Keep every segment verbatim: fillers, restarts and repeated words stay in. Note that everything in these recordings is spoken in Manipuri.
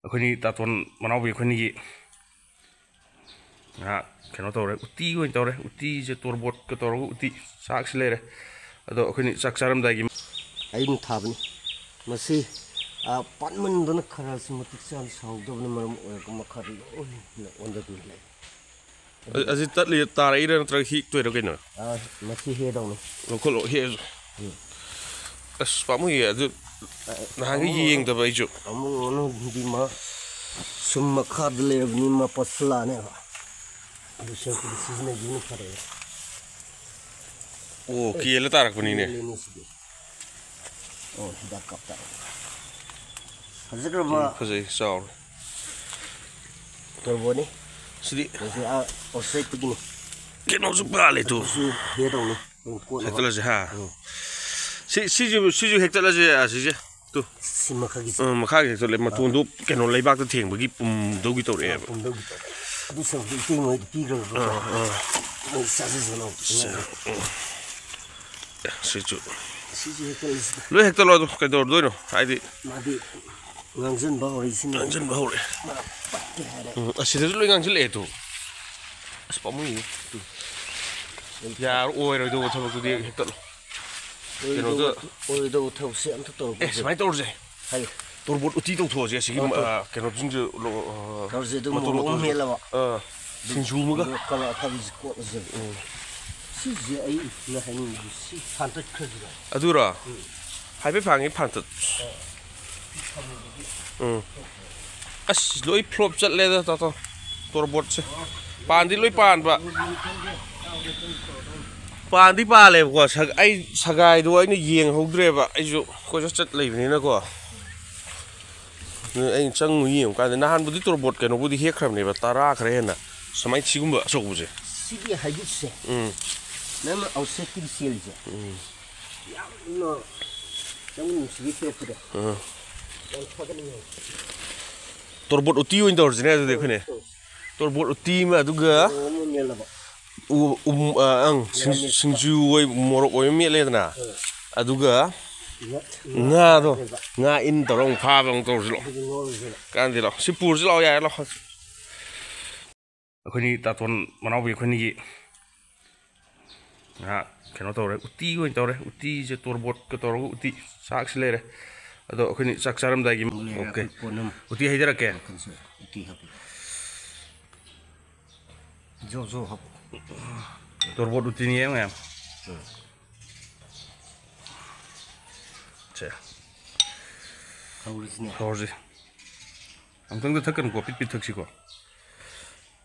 ꯑꯩꯈꯣꯏꯅꯤ ꯇꯥꯇꯣꯟ ꯃꯅꯥꯎꯕꯤ ꯑꯩꯈꯣꯏꯅꯤꯒꯤ ꯉꯥꯏꯍꯥꯛ ꯀꯩꯅꯣ ꯇꯧꯔꯦ, ꯎꯇꯤ ꯑꯣꯏꯅ ꯇꯧꯔꯦ꯫ ꯎꯇꯤꯁꯦ ꯇꯣꯔꯕꯣꯠꯀ ꯇꯧꯔꯒ ꯎꯇꯤ ꯆꯥꯛꯁꯤ ꯂꯩꯔꯦ꯫ ꯑꯗꯣ ꯑꯩꯈꯣꯏꯅꯤ ꯆꯥꯛ ꯆꯥꯔꯝꯗꯥꯏꯒꯤ ꯑꯩꯅ ꯊꯥꯕꯅꯤ꯫ ꯃꯁꯤ, ꯑ, ꯄꯥꯟꯃꯟꯗꯅ ꯈꯔꯁꯨ ꯃꯇꯤꯛ ꯆꯥꯅ ꯁꯥꯍꯧꯗꯕꯅ ꯃꯔꯝ ꯑꯣꯏꯔꯒ ꯃꯈꯥꯗ ꯂꯣꯏꯅ ꯑꯣꯟꯊꯗꯨꯅ ꯂꯩ꯫ ꯑ-, ꯑꯁꯤ ꯇꯠꯂꯤ, ꯇꯥꯔꯛꯏꯔꯥ ꯅꯠꯇ꯭ꯔꯒ ꯍꯦꯛꯇꯣꯏꯔꯥ ꯀꯩꯅꯣ? ꯑ, ꯃꯁꯤ ꯍꯦꯗꯧꯅꯤ꯫ ꯂꯧꯈꯠꯂꯣ, ꯍꯦꯛꯑꯁꯨ꯫ ꯎꯝ꯫ ꯑꯁ, ꯄꯥꯝꯃꯨꯏꯌꯦ꯫ ꯑꯗꯨ ꯅꯍꯥꯟꯒꯩ ꯑꯃꯨꯛ ꯌꯦꯡꯗꯕ ꯑꯩꯁꯨ꯫ ꯑꯃꯨꯛ ꯑꯅꯧꯕꯗꯤ ꯃꯥ ꯁꯨꯝ ꯃꯈꯥꯗ ꯂꯩꯔꯕꯅꯤ, ꯃꯥ ꯄꯠꯁꯤꯜꯂꯛꯑꯅꯦꯕ꯫ ꯑꯗꯨ ꯁꯦꯡꯄꯨꯗꯤ ꯁꯤꯖꯤꯟꯅꯈꯤꯕꯅ ꯐꯔꯦ꯫ ꯑꯣ, ꯀꯦꯜꯂ ꯇꯥꯔꯛꯄꯅꯤꯅꯦ꯫ ꯀꯦꯜꯂꯦꯅꯦ ꯁꯤꯗꯤ꯫ ꯑꯣ, ꯍꯤꯗꯥꯛ ꯀꯥꯞꯇ꯫ ꯐꯖꯈ꯭ꯔꯕ꯫ ꯎꯝ, ꯐꯖꯩ, ꯆꯥꯎꯔꯦ꯫ ꯇꯣꯔꯕꯣꯠꯅꯤ꯫ ꯁꯤꯗꯤ ꯃꯁꯤ, ꯑꯥ, ꯑꯣꯁꯇ꯭ꯔꯦꯠꯇꯒꯤꯅꯤ꯫ ꯀꯩꯅꯣꯁꯨ ꯄꯥꯜꯂꯦ ꯇꯨ꯫ ꯁꯤ ꯍꯦꯛ ꯇꯧꯅꯤ꯫ ꯎꯝ, ꯀꯣꯠꯅꯕ꯫ ꯍꯦꯛꯇꯠꯂꯁꯦ, ꯍꯥ? ꯎꯝ꯫ ꯁꯤ, ꯁꯤꯁꯨ, ꯁꯤꯁꯨ ꯍꯦꯛꯇꯠꯂꯁꯦ, ꯑꯁꯤꯁꯦ꯫ ꯇꯨ꯫ ꯁꯤ ꯃꯈꯥꯒꯤꯁꯦ꯫ ꯎꯝ, ꯃꯈꯥꯒꯤ ꯍꯦꯛꯇꯠꯂꯦ꯫ ꯃꯇꯣꯟꯗꯨ ꯀꯩꯅꯣ ꯂꯩꯕꯥꯛꯇ ꯊꯦꯡꯕꯒꯤ ꯄꯨꯝꯗꯧꯒꯤ ꯇꯧꯔꯛꯑꯦꯕ꯫ ꯄꯨꯝꯗꯧꯒꯤ ꯇꯧꯔꯛꯑꯦ꯫ ꯑꯗꯨ ꯁꯔꯨꯛꯇꯨ ꯏꯇꯩ ꯃꯣꯏꯗ ꯄꯤꯈ꯭ꯔꯒꯀꯣ꯫ ꯑꯥ, ꯑꯥ꯫ ꯃꯣꯏ ꯆꯥꯖꯁꯅꯨ꯫ ꯁꯤ, ꯎꯝ꯫ ꯁꯤꯁꯨ꯫ ꯁꯤꯁꯨ ꯍꯦꯛꯇꯠꯂꯁꯤꯗ꯫ ꯂꯣꯏ ꯍꯦꯛꯇꯠꯂꯣ ꯑꯗꯨ ꯀꯩꯗꯧꯔꯗꯣꯏꯅꯣ? ꯍꯥꯏꯗꯤ ꯃꯥꯗꯤ ꯉꯥꯡꯁꯤꯟꯕ ꯍꯧꯔꯛꯏꯁꯤꯅꯦ꯫ ꯉꯥꯡꯁꯤꯟꯕ ꯍꯧꯔꯛꯑꯦ꯫ ꯃꯥ ꯄꯠꯀꯦ ꯍꯥꯏꯔꯦ꯫ ꯎꯝ, ꯑꯁꯤꯗꯁꯨ ꯂꯣꯏ ꯉꯥꯡꯁꯤꯜꯂꯛꯑꯦ ꯇꯨ꯫ ꯑꯁ, ꯄꯥꯝꯃꯨꯏꯌꯦ꯫ ꯇꯨ꯫ ꯌꯥꯔꯣꯏ, ꯑꯣꯏꯔꯣꯏꯗꯧꯕ ꯊꯕꯛꯇꯨꯗꯤ ꯍꯦꯛꯇꯠꯂꯣ꯫ ꯑꯣꯏꯔꯣꯏꯗꯧꯕ, ꯀꯩꯅꯣꯗ ꯑꯣꯏꯔꯣꯏꯗꯧꯕ ꯊꯕꯛꯁꯦ ꯑꯝꯇ ꯇꯧꯔꯒꯨꯝꯁꯦ꯫ ꯑꯦ, ꯁꯨꯃꯥꯏꯅ ꯇꯧꯔꯁꯦ꯫ ꯍꯥꯏꯌꯨ꯫ ꯇꯣꯔꯕꯣꯠ ꯎꯇꯤ ꯇꯧꯊꯣꯛꯑꯁꯦ ꯑꯁꯤꯒꯤ, ꯑꯣ, ꯑ, ꯀꯩꯅꯣꯁꯤꯡꯁꯦ ꯂꯣ-, ꯑ, ꯇꯧꯔꯁꯦ, ꯑꯗꯨ ꯃꯇꯣꯟ ꯃꯣꯔꯣꯛ ꯑꯃ ꯃꯇꯣꯟꯁꯦ꯫ ꯃꯦꯠꯂꯕ꯫ ꯑꯥ, ꯁꯤꯡꯖꯨ ꯑꯃꯒ꯫ ꯑꯗꯨꯒ ꯀꯂꯥ ꯑꯈꯥꯕꯤꯁꯦ ꯀꯣꯠꯂꯁꯦꯕ꯫ ꯎꯝ꯫ ꯁꯤꯁꯦ ꯑꯩꯅ ꯍꯥꯏꯅꯤꯡꯕꯗꯤ ꯁꯤ ꯐꯥꯟꯇꯠꯈ꯭ꯔꯁꯤꯔꯣ? ꯑꯗꯨꯔꯣ? ꯎꯝ꯫ ꯍꯥꯏꯐꯦꯠ ꯐꯥꯡꯉꯤ ꯐꯥꯟꯇꯠ꯫ ꯑ, ꯁꯤ ꯊꯝꯃꯨꯕꯒꯤ꯫ ꯎꯝ꯫ ꯑꯁ, ꯂꯣꯏ ꯐ꯭ꯂꯣꯞ ꯆꯠꯂꯦꯗ, ꯇꯥꯇꯣ꯫ ꯇꯣꯔꯕꯣꯠꯁꯦ꯫ ꯄꯥꯟꯗꯤ ꯂꯣꯏ ꯄꯥꯟꯕ꯫ ꯄꯥꯟꯗꯤ ꯄꯥꯜꯂꯦꯕꯀꯣ꯫ ꯁ-, ꯑꯩ ꯁꯒꯥꯏꯗꯣ ꯑꯩꯅ ꯌꯦꯡꯍꯧꯗ꯭ꯔꯦꯕ꯫ ꯑꯩꯁꯨ ꯀꯣꯏꯆꯠ ꯆꯠ ꯂꯩꯕꯅꯤꯅꯀꯣ꯫ ꯑꯗꯨ ꯑꯩꯅ ꯆꯪꯉꯨ ꯌꯦꯡꯉꯨꯀꯥꯟꯗ ꯅꯍꯥꯟꯕꯨꯗꯤ ꯇꯣꯔꯕꯣꯠ ꯀꯩꯅꯣꯕꯨꯗꯤ ꯍꯦꯛꯈ꯭ꯔꯕꯅꯦꯕ, ꯇꯔꯥ ꯈꯔ ꯍꯦꯟꯅ꯫ ꯁꯨꯃꯥꯏꯅ ꯁꯤꯒꯨꯝꯕ ꯑꯆꯧꯕꯁꯦ꯫ ꯁꯤꯒꯤ ꯍꯥꯏꯕ꯭ꯔꯤꯠꯁꯦ꯫ ꯎꯝ꯫ ꯅꯪꯅ ꯑꯥꯎꯠꯁꯥꯏꯠꯀꯤꯗꯤ ꯆꯦꯜꯂꯤꯁꯦ꯫ ꯎꯝ꯫ ꯌꯥꯝꯅ ꯆꯪ ꯅꯨꯡꯁꯤꯒꯤ ꯊꯣꯛꯄꯗꯣ꯫ ꯎꯝ꯫ ꯌꯥꯝ ꯐꯒꯠꯂꯦ꯫ ꯇꯣꯔꯕꯣꯠ ꯎꯇꯤ ꯑꯣꯏꯅ ꯇꯧꯔꯁꯤꯅꯦ ꯑꯗꯨꯗꯤ ꯑꯩꯈꯣꯏꯅꯦ꯫ ꯇꯧꯔꯁꯤ, ꯇꯧꯔꯁꯤ꯫ ꯇꯣꯔꯕꯣꯠ ꯎꯇꯤ ꯑꯃ, ꯑꯗꯨꯒ ꯃꯣꯔꯣꯛ ꯑꯃ ꯃꯦꯠꯂꯕ꯫ ꯎ-, ꯎꯝ, ꯑ, ꯑꯪ, ꯁꯤꯡ-, ꯃꯦꯠꯄ꯫ ꯁꯤꯡꯖꯨ ꯑꯣꯏ, ꯃꯣꯔꯣꯛ ꯑꯣꯏꯕ ꯃꯦꯠꯂꯦꯗꯅ꯫ ꯎꯝ꯫ ꯑꯗꯨꯒ ꯉꯥꯗꯣ, ꯉꯥ ꯏꯟ ꯇꯧꯔꯒ ꯑꯃꯨꯛ ꯐꯥꯕ ꯑꯃꯨꯛ ꯇꯧꯔꯁꯤ ꯂꯥꯛꯑꯣ꯫ ꯀꯥꯟꯗꯤ ꯂꯥꯛꯑꯣ, ꯁꯤ ꯄꯨꯔꯁꯤ ꯂꯥꯛꯑꯣ, ꯌꯥꯔꯦ ꯂꯥꯛꯑꯣ꯫ ꯑꯩꯈꯣꯏꯅꯤ ꯇꯥꯇꯣꯟ ꯃꯅꯥꯎꯕꯤ ꯑꯩꯈꯣꯏꯅꯤꯒꯤ ꯉꯥ ꯀꯩꯅꯣ ꯇꯧꯔꯦ, ꯎꯇꯤ ꯑꯣꯏꯅ ꯇꯧꯔꯦ꯫ ꯎꯇꯤꯁꯦ ꯇꯣꯔꯕꯣꯠꯀ ꯇꯧꯔꯒ ꯎꯇꯤ, ꯆꯥꯛꯁꯤ ꯂꯩꯔꯦ꯫ ꯑꯗꯣ ꯑꯩꯈꯣꯏꯅꯤ ꯆꯥꯛ ꯆꯥꯔꯝꯗꯥꯏꯒꯤ, ꯂꯩꯔꯦ, OK꯫ ꯑꯩꯈꯣꯏ ꯄꯣꯠꯅꯝ꯫ ꯎꯇꯤ ꯍꯩꯊꯔꯛꯀꯦ꯫ ꯎꯇꯤ ꯍꯥꯞꯄꯤ꯫ ꯖꯣ ꯖꯣ ꯍꯥꯞꯄꯨ꯫ ꯇꯣꯔꯕꯣꯠ ꯎꯇꯤꯅꯤ ꯃꯌꯥꯝ꯫ ꯎꯝ꯫ ꯁꯦ꯫ ꯍꯧꯔꯁꯤꯅꯦ꯫ ꯍꯧꯔꯁꯤ꯫ ꯑꯃꯨꯛꯇꯪꯗ ꯊꯛꯀꯅꯨꯀꯣ, ꯄꯤꯠ ꯄꯤꯠ ꯊꯛꯁꯤꯀꯣ꯫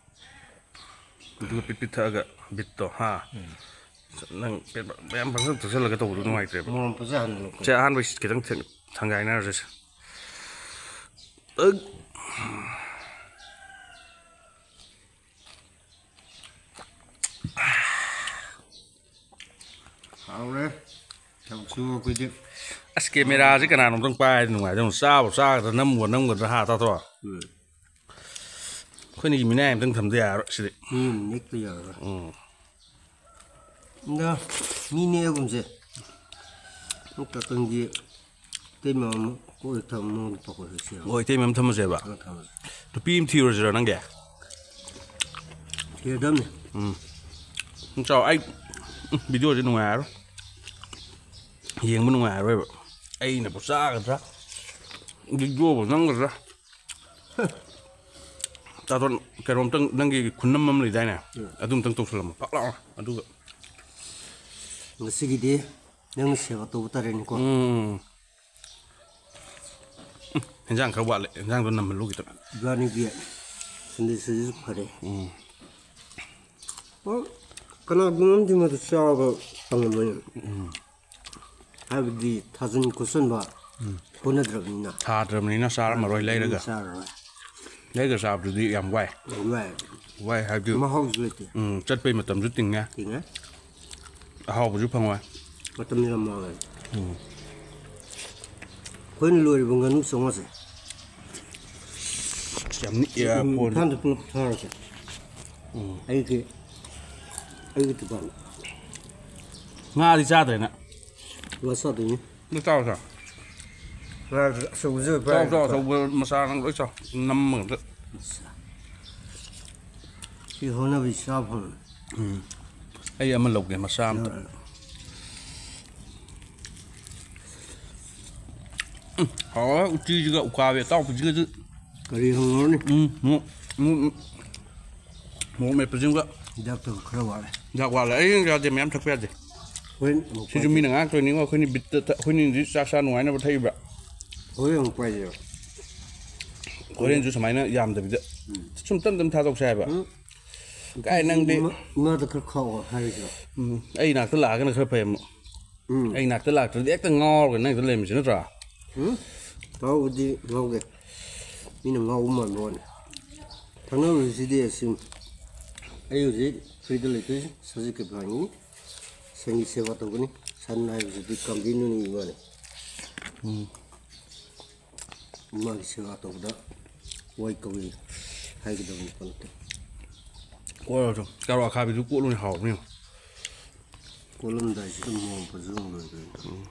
ꯑꯗꯨꯒ ꯄꯤꯠ ꯄꯤꯠ ꯊꯛꯑꯒ ꯕꯤꯠꯇꯣ, ꯍꯥ? ꯎꯝ꯫ ꯅꯪ ꯄꯦꯠ ꯃꯌꯥꯝ ꯄꯪꯊꯛ ꯊꯛꯆꯜꯂꯒ ꯇꯧꯕꯗꯣ ꯅꯨꯡꯉꯥꯏꯇ꯭ꯔꯦꯕ꯫ ꯃꯣꯔꯣꯛ ꯐꯖ ꯍꯟ ꯂꯧꯀꯣ꯫ ꯁꯦ, ꯑꯍꯥꯟꯕ ꯈꯤꯇꯪ ꯊꯦꯡ-, ꯊꯥꯡꯒꯥꯏꯅꯔꯁꯦ ꯁꯦ꯫ ꯑꯛ꯫ ꯍꯥꯎꯔꯦ꯫ ꯊꯕꯛ ꯁꯨꯕ ꯑꯩꯈꯣꯏꯗꯤ꯫ ꯑꯁ, ꯀꯦꯃꯦꯔꯥꯁꯦ ꯀꯅꯥꯅꯣꯝꯇꯪ ꯄꯥꯏꯔꯗꯤ ꯅꯨꯡꯉꯥꯏꯗꯧꯅꯤ꯫ ꯆꯥꯕꯨ ꯆꯥꯒꯗ꯭ꯔꯥ, ꯅꯝꯕꯨ ꯅꯝꯒꯗ꯭ꯔꯥ, ꯍꯥ, ꯇꯥꯇꯣ? ꯎꯝ꯫ ꯑꯩꯈꯣꯏꯅꯤꯒꯤ ꯃꯤꯅꯥꯏ ꯑꯝꯇꯪ ꯊꯝꯗ ꯌꯥꯔꯣꯏ ꯁꯤꯗꯤ꯫ ꯃꯤ ꯑꯃ ꯅꯦꯛꯇ ꯌꯥꯔꯣꯏ꯫ ꯎꯝ꯫ ꯑꯗ ꯃꯤ ꯅꯦꯛꯑꯒꯨꯝꯁꯦ꯫ ꯀꯥꯀꯟꯒꯤ ꯏꯇꯩꯃ ꯑꯃ ꯀꯣꯛ ꯍꯦꯛ ꯊꯝꯃ ꯃꯉꯣꯟꯗ ꯄꯥꯎꯈꯣꯜ ꯍꯦꯛ ꯁꯦꯝꯃꯣ꯫ ꯑꯣ, ꯏꯇꯩꯃ ꯑꯃ ꯊꯝꯃꯁꯦꯕ? ꯑ, ꯊꯝꯃꯁꯦ꯫ ꯅꯨꯄꯤ ꯑꯃ ꯊꯤꯔꯨꯔꯁꯤꯔꯣ ꯅꯪꯒꯤ? ꯊꯤꯔꯗꯝꯅꯤ꯫ ꯎꯝ꯫ ꯆꯥꯎ, ꯑꯩ, ꯎꯝ, ꯚꯤꯗꯤꯑꯣꯁꯦ ꯅꯨꯡꯉꯥꯏꯔꯔꯣꯏ꯫ ꯌꯦꯡꯕ ꯅꯨꯡꯉꯥꯏꯔꯔꯣꯏꯕ꯫ ꯑꯩꯅꯕꯨ ꯆꯥꯒꯗ꯭ꯔꯥ? ꯚꯤꯗꯤꯑꯣꯕꯨ ꯅꯝꯒꯗ꯭ꯔꯥ? ꯇꯥꯇꯣꯟ, ꯀꯩꯅꯣꯝꯇꯪ, ꯅꯪꯒꯤ ꯈꯨꯅꯝ ꯑꯃ ꯂꯩꯗꯥꯏꯅꯦ? ꯎꯝ꯫ ꯑꯗꯨꯝꯇꯪ ꯇꯧꯁꯜꯂꯝꯃꯣ, ꯄꯥꯛ ꯂꯥꯎꯅ꯫ ꯑꯗꯨꯒ ꯉꯁꯤꯒꯤꯗꯤ ꯅꯪꯅ ꯁꯦꯕꯥ ꯇꯧꯕ ꯇꯥꯔꯦꯅꯦꯀꯣ꯫ ꯎꯝ꯫ ꯎꯝ, ꯍꯦꯟꯖꯥꯡ ꯈꯔ ꯋꯥꯠꯂꯦ, ꯍꯦꯟꯖꯥꯡꯗꯣ ꯅꯝꯍꯜꯂꯨ ꯈꯤꯇꯪ꯫ ꯏꯕꯥꯅꯤꯒꯤ ꯁꯟꯗꯦ ꯁꯤꯁꯨ ꯐꯔꯦ꯫ ꯎꯝ꯫ ꯑꯣ, ꯀꯅꯥꯒꯨꯝꯕ ꯑꯃꯗꯤ ꯃꯗꯨ ꯆꯥꯕ ꯐꯪꯉꯝꯃꯣꯏ꯫ ꯎꯝ꯫ ꯍꯥꯏꯕꯗꯤ ꯊꯥꯖꯤꯟ ꯈꯣꯠꯆꯤꯟꯕ ꯎꯝ꯫ ꯍꯣꯠꯅꯗ꯭ꯔꯕꯅꯤꯅ꯫ ꯊꯥꯗ꯭ꯔꯕꯅꯤꯅ ꯆꯥꯔꯝꯃꯔꯣꯏ ꯂꯩꯔꯒ꯫ ꯆꯥꯔꯔꯣꯏ꯫ ꯂꯩꯔꯒ ꯆꯥꯕꯗꯨꯗꯤ ꯌꯥꯝ ꯋꯥꯏ꯫ ꯌꯥꯝ ꯋꯥꯏ꯫ ꯋꯥꯏ ꯍꯥꯏꯕꯗꯤ ꯃꯍꯥꯎꯁꯨ ꯂꯩꯇꯦ꯫ ꯎꯝ, ꯆꯠꯄꯩ ꯃꯇꯝꯁꯨ ꯇꯤꯡꯉꯦ꯫ ꯇꯤꯡꯉꯦ꯫ ꯑꯍꯥꯎꯕꯁꯨ ꯐꯪꯉꯣꯏ꯫ ꯃꯇꯝ ꯌꯥꯝ ꯃꯥꯡꯉꯦ꯫ ꯎꯝ꯫ ꯑꯩꯈꯣꯏꯅ ꯂꯣꯏꯔꯤꯕ ꯉꯥꯅꯨ ꯆꯥꯝꯃꯉꯥꯁꯦ ꯑꯁ, ꯌꯥꯝ ꯅꯤꯛꯑꯦ, ꯎꯝ, ꯐꯣꯟꯁꯦ꯫ ꯏꯝꯐꯥꯜꯗ ꯄꯨꯂꯞ ꯊꯥꯔꯁꯦ꯫ ꯎꯝ꯫ ꯑꯩꯒꯤ, ꯑꯩꯒꯤ ꯗꯨꯀꯥꯟ꯫ ꯉꯥꯗꯤ ꯆꯥꯗ꯭ꯔꯦꯅ? ꯉꯥ ꯆꯥꯗꯣꯏꯅꯤ꯫ ꯑꯗꯨ ꯆꯥꯎ ꯆꯥꯎ꯫ ꯉꯥ ꯑꯆꯧꯕꯁꯨ ꯆꯥꯎ ꯆꯥꯎ, ꯑꯆꯧꯕ ꯃꯆꯥ ꯅꯪ ꯂꯣꯏ ꯆꯥꯎ꯫ ꯅꯝꯃꯒ ꯑꯝꯇ꯫ ꯁꯤ ꯍꯣꯠꯅꯕꯤ ꯆꯥ ꯐꯪꯉꯦ꯫ ꯎꯝ꯫ ꯑꯩ ꯑꯃ ꯂꯧꯒꯦ, ꯃꯆꯥ ꯑꯝꯇ꯫ ꯎꯝ꯫ ꯎꯝ, ꯍꯥꯎꯔꯦ ꯎꯇꯤꯁꯤꯒ ꯎꯀꯥꯕꯤ ꯑꯇꯥꯎꯕꯁꯤꯒꯗꯤ꯫ ꯀꯔꯤ ꯍꯪꯉꯨꯔꯅꯤ? ꯎꯝ, ꯃꯣꯔꯣꯛ, ꯎꯝ, ꯎꯝ꯫ ꯃꯣꯔꯣꯛ ꯃꯦꯠꯄꯁꯤꯒ꯫ ꯍꯤꯗꯥꯛꯇꯣ ꯈꯔ ꯋꯥꯠꯂꯦ꯫ ꯍꯤꯗꯥꯛ ꯋꯥꯠꯂꯦ꯫ ꯑꯩ ꯌꯥꯗꯦ, ꯃꯌꯥꯝ ꯊꯛꯄ ꯌꯥꯗꯦ꯫ ꯍꯣꯔꯦꯟ ꯑꯃꯨꯛ ꯁꯤꯁꯨ ꯄꯥꯏꯒꯦ꯫ ꯃꯤꯅ ꯉꯥꯡꯉꯛꯇꯣꯏꯅꯤꯉꯣ, ꯑꯩꯈꯣꯏꯅ ꯕꯤꯠꯇ ꯊꯛ-, ꯑꯩꯈꯣꯏꯅꯗꯤ ꯆꯥꯛ ꯆꯥ ꯅꯨꯡꯉꯥꯏꯅꯕ ꯊꯛꯏꯕ꯫ ꯍꯣꯔꯦꯟ ꯑꯃꯨꯛ ꯄꯥꯏꯒꯦ꯫ ꯍꯣꯔꯦꯟꯁꯨ ꯁꯨꯃꯥꯏꯅ ꯌꯥꯝꯗꯕꯤꯗ ꯎꯝ꯫ ꯁꯨꯝ ꯇꯞ ꯇꯞ ꯊꯥꯗꯣꯛꯁꯦ ꯍꯥꯏꯕ꯫ ꯎꯝ꯫ ꯀꯥꯏ ꯅꯪꯗꯤ? ꯏꯃꯥ-, ꯏꯃꯥꯗ ꯈꯔ ꯈꯥꯛꯑꯣ ꯍꯥꯏꯔꯤꯁꯤꯔꯣ? ꯎꯝ, ꯑꯩ ꯅꯥꯛꯇ ꯂꯥꯛꯑꯒꯅ ꯈꯔ ꯐꯩ ꯑꯃꯨꯛ꯫ ꯎꯝ꯫ ꯑꯩ ꯅꯥꯛꯇ ꯂꯥꯛꯇ꯭ꯔꯗꯤ ꯍꯦꯛꯇ ꯉꯥꯎꯔꯒ ꯅꯪꯗ ꯂꯩꯔꯝꯃꯤꯁꯤ ꯅꯠꯇ꯭ꯔꯥ? ꯎꯝ? ꯉꯥꯎꯕꯗꯤ ꯉꯥꯎꯒꯦ꯫ ꯃꯤꯅ ꯉꯥꯎꯕ ꯃꯥꯟꯕ ꯋꯥꯅꯤ꯫ ꯊꯛꯅꯔꯨꯔꯤꯁꯤꯗꯤ ꯑꯁꯤ꯫ ꯑꯩ ꯍꯧꯖꯤꯛ ꯐ꯭ꯔꯤꯗ ꯂꯩꯇꯣꯏꯁꯤ ꯁꯖꯤꯛ ꯀꯩꯐꯥꯟꯒꯤ ꯁꯟꯒꯤ ꯁꯦꯕꯥ ꯇꯧꯒꯅꯤ꯫ ꯁꯟ ꯍꯥꯏꯕꯁꯤꯗꯤ ꯀꯝꯕꯤꯅꯨꯅꯤ ꯏꯃꯥꯅꯤ꯫ ꯎꯝ꯫ ꯏꯃꯥꯒꯤ ꯁꯦꯕꯥ ꯇꯧꯕꯗ ꯋꯥꯏ ꯀꯧꯏ ꯍꯥꯏꯒꯗꯕꯅꯤ ꯀꯣ ꯅꯠꯇꯦ꯫ ꯀꯣꯠꯂꯣ ꯆꯣ꯫ ꯀꯥꯔꯣꯠ ꯑꯈꯥꯕꯤꯗꯨ ꯀꯣꯠꯂꯨꯅꯦ, ꯍꯥꯎꯕꯅꯤ ꯌꯦꯡꯉꯣ꯫ ꯀꯣꯠꯂꯝꯗꯥꯏꯁꯤꯗ ꯃꯣꯔꯣꯛ ꯐꯖꯅ ꯂꯣꯏꯈ꯭ꯔꯦ꯫ ꯎꯝ꯫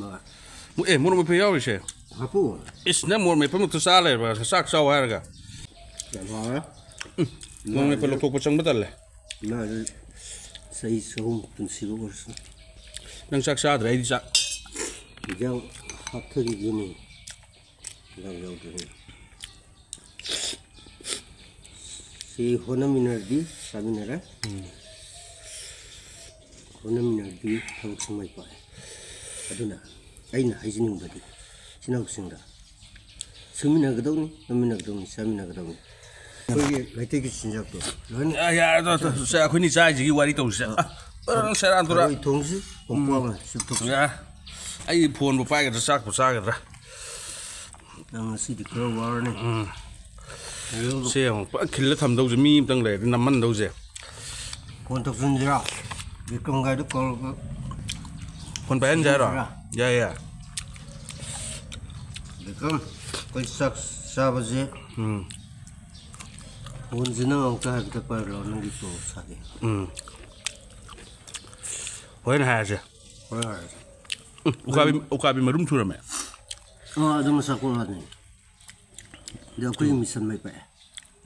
ꯃꯥ꯫ ꯃꯣ-, ꯑꯦ, ꯃꯣꯔꯣꯛ ꯃꯦꯠꯄ ꯌꯥꯎꯔꯤꯁꯦ? ꯍꯥꯞꯄꯨ꯫ ꯏꯁ, ꯅꯪ ꯃꯣꯔꯣꯛ ꯃꯦꯠꯄ ꯃꯛꯇ ꯆꯥ ꯂꯩꯔꯕ? ꯆꯥꯛ ꯆꯥꯎ ꯍꯥꯏꯔꯒ꯫ ꯌꯥꯝ ꯍꯥꯎꯔꯦ꯫ ꯎꯝ, ꯃꯣꯔꯣꯛ ꯃꯦꯠꯄ ꯂꯧꯊꯣꯛꯄ ꯆꯪꯕ ꯇꯜꯂꯦ꯫ ꯏꯃꯥꯁꯨ ꯆꯍꯤ ꯆꯍꯨꯝ ꯄꯨꯟꯁꯤꯕ ꯑꯣꯏꯔꯁꯨ꯫ ꯅꯪ ꯆꯥꯛ ꯆꯥꯗ꯭ꯔꯦ, ꯑꯩꯗꯤ ꯆꯥ-, ꯏꯟꯖꯥꯡ ꯍꯥꯞꯊꯈꯤꯒꯦꯅꯦ꯫ ꯏꯟꯖꯥꯡ ꯌꯥꯎꯗ꯭ꯔꯦꯅꯦ꯫ ꯁꯤ ꯍꯣꯠꯅꯃꯤꯟꯅꯔꯗꯤ ꯆꯥꯃꯤꯟꯅꯔꯦ꯫ ꯎꯝ꯫ ꯍꯣꯠꯅꯃꯤꯟꯅꯔꯗꯤ ꯊꯕꯛꯁꯨ ꯃꯥꯏ ꯄꯥꯛꯑꯦ꯫ ꯑꯗꯨꯅ ꯑꯩꯅ ꯍꯥꯏꯖꯅꯤꯡꯕꯗꯤ ꯏꯆꯤꯟ ꯏꯅꯥꯎꯁꯤꯡꯗ ꯁꯨꯃꯤꯟꯅꯒꯗꯧꯅꯤ, ꯅꯣꯝꯃꯤꯟꯅꯒꯗꯧꯅꯤ, ꯆꯥꯃꯤꯟꯅꯒꯗꯧꯅꯤ꯫ ꯑꯩꯈꯣꯏꯒꯤ ꯃꯩꯇꯩꯒꯤ ꯆꯤꯟꯖꯥꯛꯇꯣ ꯂꯣꯏꯅ ꯑ, ꯌꯥꯔꯦ, ꯑꯗꯣ, ꯑꯗꯣ, ꯁꯦ, ꯑꯩꯈꯣꯏꯅꯤ ꯆꯥꯏꯁꯤꯒꯤ ꯋꯥꯔꯤ ꯇꯧꯁꯤꯁꯦ꯫ ꯑ, ꯑ, ꯁꯦꯔꯥꯟ ꯇꯨꯔꯥꯟ꯫ ꯊꯔꯣꯏ ꯊꯣꯡꯁꯤ, ꯀꯣꯝꯄꯥꯛꯅ ꯆꯨꯞꯊꯣꯛꯁꯤ꯫ ꯌꯥꯔꯦ꯫ ꯑꯩ ꯐꯣꯟꯕꯨ ꯄꯥꯏꯒꯗ꯭ꯔꯥ, ꯆꯥꯛꯄꯨ ꯆꯥꯒꯗ꯭ꯔꯥ? ꯅꯪ ꯉꯁꯤꯗꯤ ꯈꯔ ꯋꯥꯔꯅꯤ꯫ ꯎꯝ꯫ ꯁꯦ ꯌꯦꯡꯉꯣ, ꯄꯨꯔꯥ ꯈꯤꯜꯂ ꯊꯝꯗꯧꯁꯦ, ꯃꯤ ꯑꯃꯇꯪ ꯂꯩꯔꯗꯤ ꯅꯝꯍꯟꯗꯧꯁꯦ꯫ ꯐꯣꯟ ꯇꯧꯁꯤꯟꯁꯤꯔꯥ? ꯕꯤꯀ꯭ꯔꯝꯒꯥꯏꯗꯨ ꯀꯧꯔꯒ ꯐꯣꯟ ꯄꯥꯏꯍꯟꯁꯦ ꯍꯥꯏꯔꯣ? ꯇꯧꯁꯤꯟꯁꯤꯔꯥ? ꯌꯥꯏ, ꯌꯥꯏ꯫ ꯕꯤꯀ꯭ꯔꯝ, ꯑꯩꯈꯣꯏ ꯆꯥꯛ ꯆꯥꯕꯁꯦ ꯎꯝ꯫ ꯐꯣꯟꯁꯦ ꯅꯪ ꯑꯃꯨꯛꯇ ꯍꯥꯏꯐꯦꯠ ꯄꯥꯏꯔꯨ ꯂꯥꯎ, ꯅꯪꯒꯤ ꯇꯣꯂꯣꯞ ꯁꯥꯒꯦ꯫ ꯎꯝ꯫ ꯍꯣꯔꯦꯟ ꯍꯥꯏꯔꯁꯦ꯫ ꯍꯣꯏ, ꯍꯣꯏ꯫ ꯎꯝ, ꯎꯀꯥꯕꯤ, ꯎꯀꯥꯕꯤ ꯃꯔꯨꯝ ꯊꯨꯔꯝꯃꯦ꯫ ꯑꯥ, ꯑꯗꯨ ꯃꯁꯥ ꯀꯣꯛꯂꯛꯑꯅꯤ꯫ ꯑꯗꯣ ꯑꯩꯈꯣꯏꯒꯤ ꯃꯤꯁꯟ ꯃꯥꯏ ꯄꯥꯛꯑꯦ꯫